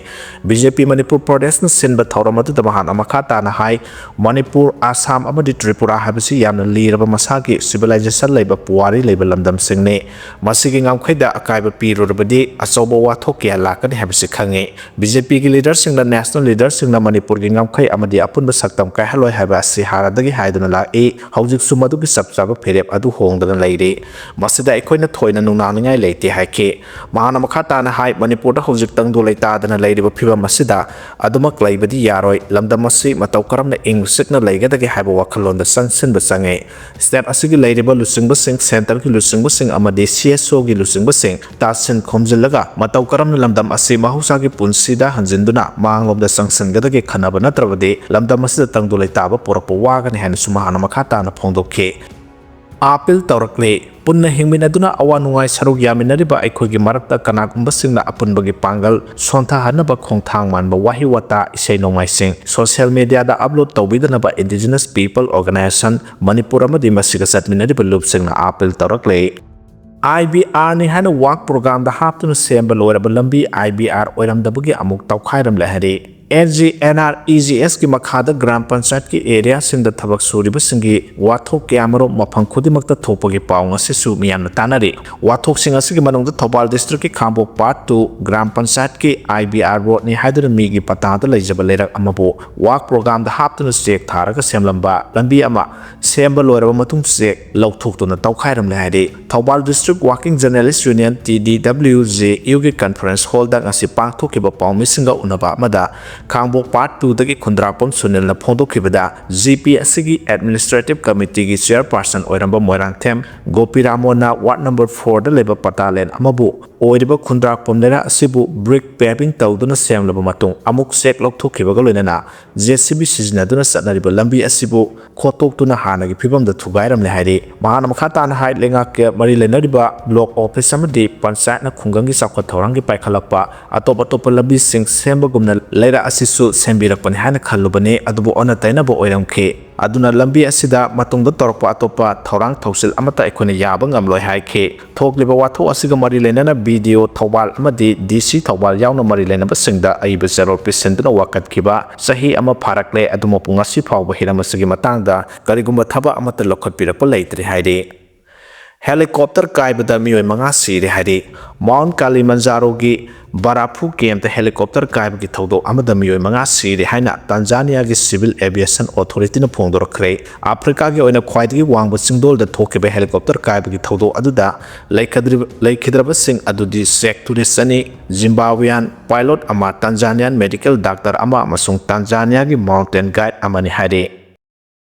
ꯕꯤ ꯖꯦ ꯄꯤ ꯃꯅꯤꯄꯨꯔ ꯄ꯭ꯔꯗꯦꯁꯅ ꯁꯤꯟꯕ ꯊꯧꯔꯝ ꯑꯗꯨꯗ ꯃꯍꯥꯛꯅ ꯃꯈꯥ ꯇꯥꯅ ꯍꯥꯏ, ꯃꯅꯤꯄꯨꯔ, ꯑꯁꯥꯝ ꯑꯃꯗꯤ ꯇ꯭ꯔꯤꯄꯨꯔꯥ ꯍꯥꯏꯕꯁꯤ ꯌꯥꯝꯅ ꯂꯤꯔꯕ ꯃꯁꯥꯒꯤ civilization ꯂꯩꯕ ꯄꯨꯋꯥꯔꯤ ꯂꯩꯕ ꯂꯝꯗꯝꯁꯤꯡꯅꯤ꯫ ꯃꯁꯤꯒꯤ ꯉꯝꯈꯩꯗ ꯑꯀꯥꯏꯕ ꯄꯤꯔꯨꯔꯕꯗꯤ ꯑꯆꯧꯕ ꯋꯥꯊꯣꯛ ꯀꯌꯥ ꯂꯥꯛꯀꯅꯤ ꯍꯥꯏꯕꯁꯤ ꯈꯪꯏ꯫ ꯕꯤ ꯖꯦ ꯄꯤꯒꯤ leaderꯁꯤꯡꯅ national leaderꯁꯤꯡꯅ ꯃꯅꯤꯄꯨꯔꯒꯤ ꯉꯝꯈꯩ ꯑꯃꯗꯤ ꯑꯄꯨꯟꯕ ꯁꯛꯇꯝ ꯀꯥꯏꯍꯜꯂꯣꯏ ꯍꯥꯏꯕ ꯑꯁꯤ ꯍꯥꯟꯅꯗꯒꯤ ꯍꯥꯏꯗꯨꯅ ꯂꯥꯛꯏ꯫ ꯍꯧꯖꯤꯛꯁꯨ ꯃꯗꯨꯒꯤ ꯆꯞ ꯆꯥꯕ ꯐꯤꯔꯦꯞ ꯑꯗꯨ ꯍꯣꯡꯗꯅ ꯂꯩꯔꯤ꯫ ꯃꯁꯤꯗ ꯑꯩꯈꯣꯏꯅ ꯊꯣꯏꯅ ꯅꯨꯡꯅꯥꯡꯅꯤꯡꯉꯥꯏ ꯂꯩꯇꯦ ꯍꯥꯏꯈꯤ꯫ ꯃꯍꯥꯛꯅ ꯃꯈꯥ ꯇꯥꯅ ꯍꯥꯏ, ꯃꯅꯤꯄꯨꯔꯗ ꯍꯧꯖꯤꯛ ꯇꯪꯗꯨ ꯂꯩꯇꯥꯗꯅ ꯂꯩꯔꯤꯕ ꯐꯤꯕꯝ ꯑꯁꯤꯗ ꯑꯗꯨꯃꯛ ꯂꯩꯕꯗꯤ ꯌꯥꯔꯣꯏ꯫ ꯂꯝꯗꯝ ꯑꯁꯤ ꯃꯇꯧ ꯀꯔꯝꯅ ꯏꯪ ꯆꯤꯛꯅ ꯂꯩꯒꯗꯒꯦ ꯍꯥꯏꯕ ꯋꯥꯈꯜꯂꯣꯟꯗ ꯆꯪꯁꯤꯟꯕ ꯆꯪꯉꯤ꯫ ꯁ꯭ꯇꯦꯠ ꯑꯁꯤꯒꯤ ꯂꯩꯔꯤꯕ ꯂꯨꯆꯤꯡꯕꯁꯤꯡ, ꯁꯦꯟꯇꯔꯒꯤ ꯂꯨꯆꯤꯡꯕꯁꯤꯡ ꯑꯃꯗꯤ ꯁꯤ ꯑꯦꯁ ꯑꯣꯒꯤ ꯂꯨꯆꯤꯡꯕꯁꯤꯡ ꯇꯥꯁꯤꯟ ꯈꯣꯝꯖꯤꯜꯂꯒ ꯃꯇꯧ ꯀꯔꯝꯅ ꯂꯝꯗꯝ ꯑꯁꯤ ꯃꯍꯧꯁꯥꯒꯤ ꯄꯨꯟꯁꯤꯗ ꯍꯟꯖꯤꯟꯗꯨꯅ ꯃꯥꯡꯂꯣꯝꯗ ꯆꯪꯁꯤꯟꯒꯗꯒꯦ ꯈꯟꯅꯕ ꯅꯠꯇ꯭ꯔꯕꯗꯤ ꯂꯝꯗꯝ ꯑꯁꯤꯗ ꯇꯪꯗꯨ ꯂꯩꯇꯥꯕ ꯄꯨꯔꯛꯄ ꯋꯥꯒꯅꯤ ꯍꯥꯏꯅꯁꯨ ꯃꯍꯥꯛꯅ ꯃꯈꯥ ꯇꯥꯅ ꯐꯣꯡꯗꯣꯛꯈꯤ꯫ ꯑꯥꯄꯤꯜ ꯇꯧꯔꯛꯂꯤ꯫ ꯄꯨꯟꯅ ꯍꯤꯡꯃꯤꯟꯅꯗꯨꯅ ꯑꯋꯥ ꯅꯨꯡꯉꯥꯏ ꯁꯔꯨꯛ ꯌꯥꯃꯤꯟꯅꯔꯤꯕ ꯑꯩꯈꯣꯏꯒꯤ ꯃꯔꯛꯇ ꯀꯅꯥꯒꯨꯝꯕꯁꯤꯡꯅ ꯑꯄꯨꯟꯕꯒꯤ ꯄꯥꯡꯒꯜ ꯁꯣꯟꯊꯍꯟꯅꯕ ꯈꯣꯡꯊꯥꯡ ꯃꯥꯟꯕ ꯋꯥꯍꯩ ꯋꯥꯇꯥ, ꯏꯁꯩ ꯅꯣꯡꯃꯥꯏꯁꯤꯡ, ꯁꯣꯁꯤꯌꯦꯜ ꯃꯤꯗꯤꯌꯥꯗ ꯑꯞꯂꯣꯗ ꯇꯧꯕꯤꯗꯅꯕ Indigenous People Organization ꯃꯅꯤꯄꯨꯔ ꯑꯃꯗꯤ ꯃꯁꯤꯒ ꯆꯠꯃꯤꯟꯅꯔꯤꯕ ꯂꯨꯞꯁꯤꯡꯅ ꯑꯥꯄꯤꯜ ꯇꯧꯔꯛꯂꯤ꯫ ꯑꯥꯏ ꯕꯤ ꯑꯥꯔꯅꯤ ꯍꯥꯏꯅ ꯋꯥꯛ ꯄ꯭ꯔꯣꯒ꯭ꯔꯥꯝꯗ ꯍꯥꯞꯇꯨꯅ ꯁꯦꯝꯕ ꯂꯣꯏꯔꯕ ꯂꯝꯕꯤ ꯑꯥꯏ ꯕꯤ ꯑꯥꯔ ꯑꯣꯏꯔꯝꯗꯕꯒꯤ ꯑꯃꯨꯛ ꯇꯧꯈꯥꯏꯔꯝꯂꯦ ꯍꯥꯏꯔꯤ꯫ N G N R E G ꯑꯦꯁꯀꯤ ꯃꯈꯥꯗ ꯒ꯭ꯔꯥꯝ ꯄꯟꯆꯥꯌꯠꯀꯤ ꯑꯦꯔꯤꯌꯥꯁꯤꯡꯗ ꯊꯕꯛ ꯁꯨꯔꯤꯕꯁꯤꯡꯒꯤ ꯋꯥꯊꯣꯛ ꯀꯌꯥꯃꯔꯨꯝ ꯃꯐꯝ ꯈꯨꯗꯤꯡꯃꯛꯇ ꯊꯣꯛꯄꯒꯤ ꯄꯥꯎ ꯉꯁꯤꯁꯨ ꯃꯤꯌꯥꯝꯅ ꯇꯥꯅꯔꯤ꯫ ꯋꯥꯊꯣꯛꯁꯤꯡ ꯑꯁꯤꯒꯤ ꯃꯅꯨꯡꯗ ꯊꯧꯕꯥꯜ ꯗꯤꯁꯇ꯭ꯔꯤꯛꯀꯤ ꯈꯥꯡꯕꯣꯛ ꯄꯥꯔꯠ ꯇꯨ ꯒ꯭ꯔꯥꯝ ꯄꯟꯆꯥꯌꯠꯀꯤ ꯑꯥꯏ ꯕꯤ ꯑꯥꯔ ꯔꯣꯗꯅꯤ ꯍꯥꯏꯗꯨꯅ ꯃꯤꯒꯤ ꯄꯇꯥꯗ ꯂꯩꯖꯕ ꯂꯩꯔꯛ ꯑꯃꯕꯨ ꯋꯥꯛ ꯄ꯭ꯔꯣꯒ꯭ꯔꯥꯝꯗ ꯍꯥꯞꯇꯨꯅ ꯆꯦꯛ ꯊꯥꯔꯒ ꯁꯦꯝꯂꯝꯕ ꯂꯝꯕꯤ ꯑꯃ ꯁꯦꯝꯕ ꯂꯣꯏꯔꯕ ꯃꯇꯨꯡ ꯆꯦꯛ ꯂꯧꯊꯣꯛꯇꯨꯅ ꯇꯧꯈꯥꯏꯔꯝꯂꯦ ꯍꯥꯏꯔꯤ꯫ Thoubal district working journalist union, T D W J ꯌꯨꯒꯤ ꯀꯟꯐꯔꯦꯟꯁ ꯍꯣꯜꯗ ꯉꯁꯤ ꯄꯥꯡꯊꯣꯛꯈꯤꯕ ꯄꯥꯎꯃꯤꯁꯤꯡꯒ ꯎꯅꯕ ꯑꯃꯗ ꯈꯥꯡꯕꯣꯛ ꯄꯥꯔꯠ ꯇꯨꯗꯒꯤ ꯈꯨꯟꯗ꯭ꯔꯥꯛꯄꯝ ꯁꯨꯅꯤꯜꯅ ꯐꯣꯡꯗꯣꯛꯈꯤꯕꯗ, ꯖꯤ ꯄꯤ ꯑꯁꯤꯒꯤ ꯑꯦꯗꯃꯤꯅꯤꯁꯇ꯭ꯔꯦꯇꯤꯚ ꯀꯃꯤꯇꯤꯒꯤ ꯆꯤꯌꯔꯄꯥꯔꯁꯟ ꯑꯣꯏꯔꯝꯕ ꯃꯣꯏꯔꯥꯡꯊꯦꯝ ꯒꯣꯄꯤꯔꯥꯃꯣꯟꯅ ꯋꯥꯔꯗ ꯅꯝꯕꯔ ꯐꯣꯔꯗ ꯂꯩꯕ ꯄꯇꯥ ꯂꯦꯟ ꯑꯃꯕꯨ ꯑꯣꯏꯔꯤꯕ ꯈꯨꯟꯗ꯭ꯔꯥꯛꯄꯝ ꯂꯩꯔꯛ ꯑꯁꯤꯕꯨ ꯕ꯭ꯔꯤꯛ ꯄꯦꯚꯤꯡ ꯇꯧꯗꯨꯅ ꯁꯦꯝꯂꯕ ꯃꯇꯨꯡ ꯑꯃꯨꯛ ꯆꯦꯛ ꯂꯧꯊꯣꯛꯈꯤꯕꯒ ꯂꯣꯏꯅꯅ ꯖꯦ ꯁꯤ ꯕꯤ ꯁꯤꯖꯤꯟꯅꯗꯨꯅ ꯆꯠꯅꯔꯤꯕ ꯂꯝꯕꯤ ꯑꯁꯤꯕꯨ ꯈꯣꯠꯇꯣꯛꯇꯨꯅ ꯍꯥꯟꯅꯒꯤ ꯐꯤꯕꯝꯗ ꯊꯨꯒꯥꯏꯔꯝꯂꯦ ꯍꯥꯏꯔꯤ꯫ ꯃꯍꯥꯛꯅ ꯃꯈꯥ ꯇꯥꯅ ꯍꯥꯏ, ꯂꯩꯉꯥꯛꯀ ꯃꯔꯤ ꯂꯩꯅꯔꯤꯕ ꯕ꯭ꯂꯣꯛ ꯑꯣꯐꯤꯁ ꯑꯃꯗꯤ ꯄꯟꯆꯥꯌꯠꯅ ꯈꯨꯡꯒꯪꯒꯤ ꯆꯥꯎꯈꯠ ꯊꯧꯔꯥꯡꯒꯤ ꯄꯥꯏꯈꯠꯂꯛꯄ ꯑꯇꯣꯞ ꯑꯇꯣꯞꯄ ꯂꯝꯕꯤꯁꯤꯡ ꯁꯦꯝꯕꯒꯨꯝꯅ ꯂꯩꯔꯛ ꯑꯁꯤꯁꯨ ꯁꯦꯝꯕꯤꯔꯛꯄꯅꯤ ꯍꯥꯏꯅ ꯈꯜꯂꯨꯕꯅꯤ, ꯑꯗꯨꯕꯨ ꯑꯣꯟꯅ ꯇꯩꯅꯕ ꯑꯣꯏꯔꯝꯈꯤ꯫ ꯑꯗꯨꯅ ꯂꯝꯕꯤ ꯑꯁꯤꯗ ꯃꯇꯨꯡꯗ ꯇꯧꯔꯛꯄ ꯑꯇꯣꯞꯄ ꯊꯧꯔꯥꯡ ꯊꯧꯁꯤꯜ ꯑꯃꯠꯇ ꯑꯩꯈꯣꯏꯅ ꯌꯥꯕ ꯉꯝꯂꯣꯏ ꯍꯥꯏꯈꯤ꯫ ꯊꯣꯛꯂꯤꯕ ꯋꯥꯊꯣꯛ ꯑꯁꯤꯒ ꯃꯔꯤ ꯂꯩꯅꯅ ꯕꯤ ꯗꯤ ꯑꯣ ꯊꯧꯕꯥꯜ ꯑꯃꯗꯤ ꯗꯤ ꯁꯤ ꯊꯧꯕꯥꯜ ꯌꯥꯎꯅ ꯃꯔꯤ ꯂꯩꯅꯕꯁꯤꯡꯗ ꯑꯏꯕ ꯆꯦꯔꯣꯜ ꯄꯤꯁꯤꯟꯗꯨꯅ ꯋꯥꯀꯠꯈꯤꯕ ꯆꯍꯤ ꯑꯃ ꯐꯥꯔꯛꯂꯦ, ꯑꯗꯨꯃꯛꯄꯨ ꯉꯁꯤ ꯐꯥꯎꯕ ꯍꯤꯔꯝ ꯑꯁꯤꯒꯤ ꯃꯇꯥꯡꯗ ꯀꯔꯤꯒꯨꯝꯕ ꯊꯕꯛ ꯑꯃꯠꯇ ꯂꯧꯈꯠꯄꯤꯔꯛꯄ ꯂꯩꯇ꯭ꯔꯤ ꯍꯥꯏꯔꯤ꯫ ꯍꯦꯂꯤꯀꯣꯞꯇꯔ ꯀꯥꯏꯕꯗ ꯃꯤꯑꯣꯏ ꯃꯉꯥ ꯁꯤꯔꯦ ꯍꯥꯏꯔꯤ꯫ ꯃꯥꯎꯟꯠ ꯀꯥꯂꯤꯃꯟꯖꯥꯔꯣꯒꯤ ꯕꯥꯔꯥꯐꯨ ꯀꯦꯝꯞꯇ ꯍꯦꯂꯤꯀꯣꯞꯇꯔ ꯀꯥꯏꯕꯒꯤ ꯊꯧꯗꯣꯛ ꯑꯃꯗ ꯃꯤꯑꯣꯏ ꯃꯉꯥ ꯁꯤꯔꯦ ꯍꯥꯏꯅ ꯇꯥꯟꯖꯥꯅꯤꯌꯥꯒꯤ ꯁꯤꯚꯤꯜ ꯑꯦꯚꯤꯌꯦꯁꯟ ꯑꯣꯊꯣꯔꯤꯇꯤꯅ ꯐꯣꯡꯗꯣꯔꯛꯈ꯭ꯔꯦ꯫ ꯑꯥꯐ꯭ꯔꯤꯀꯥꯒꯤ ꯑꯣꯏꯅ ꯈ꯭ꯋꯥꯏꯗꯒꯤ ꯋꯥꯡꯕ ꯆꯤꯡꯗꯣꯜꯗ ꯊꯣꯛꯈꯤꯕ ꯍꯦꯂꯤꯀꯣꯞꯇꯔ ꯀꯥꯏꯕꯒꯤ ꯊꯧꯗꯣꯛ ꯑꯗꯨꯗ ꯂꯩꯈꯗ꯭ꯔꯤꯕ-, ꯂꯩꯈꯤꯗ꯭ꯔꯕꯁꯤꯡ ꯑꯗꯨꯗꯤ ꯆꯦꯛ ꯇꯨꯔꯤꯁ ꯑꯅꯤ, ꯖꯤꯝꯕꯥꯕ꯭ꯋꯤꯌꯥꯟ ꯄꯥꯏꯂꯣꯠ ꯑꯃ, ꯇꯥꯟꯖꯥꯅꯤꯌꯥꯟ ꯃꯦꯗꯤꯀꯦꯜ ꯗꯥꯛꯇꯔ ꯑꯃ ꯑꯃꯁꯨꯡ ꯇꯥꯟꯖꯥꯅꯤꯌꯥꯒꯤ ꯃꯥꯎꯟꯇꯦꯟ ꯒꯥꯏꯗ ꯑꯃꯅꯤ ꯍꯥꯏꯔꯤ꯫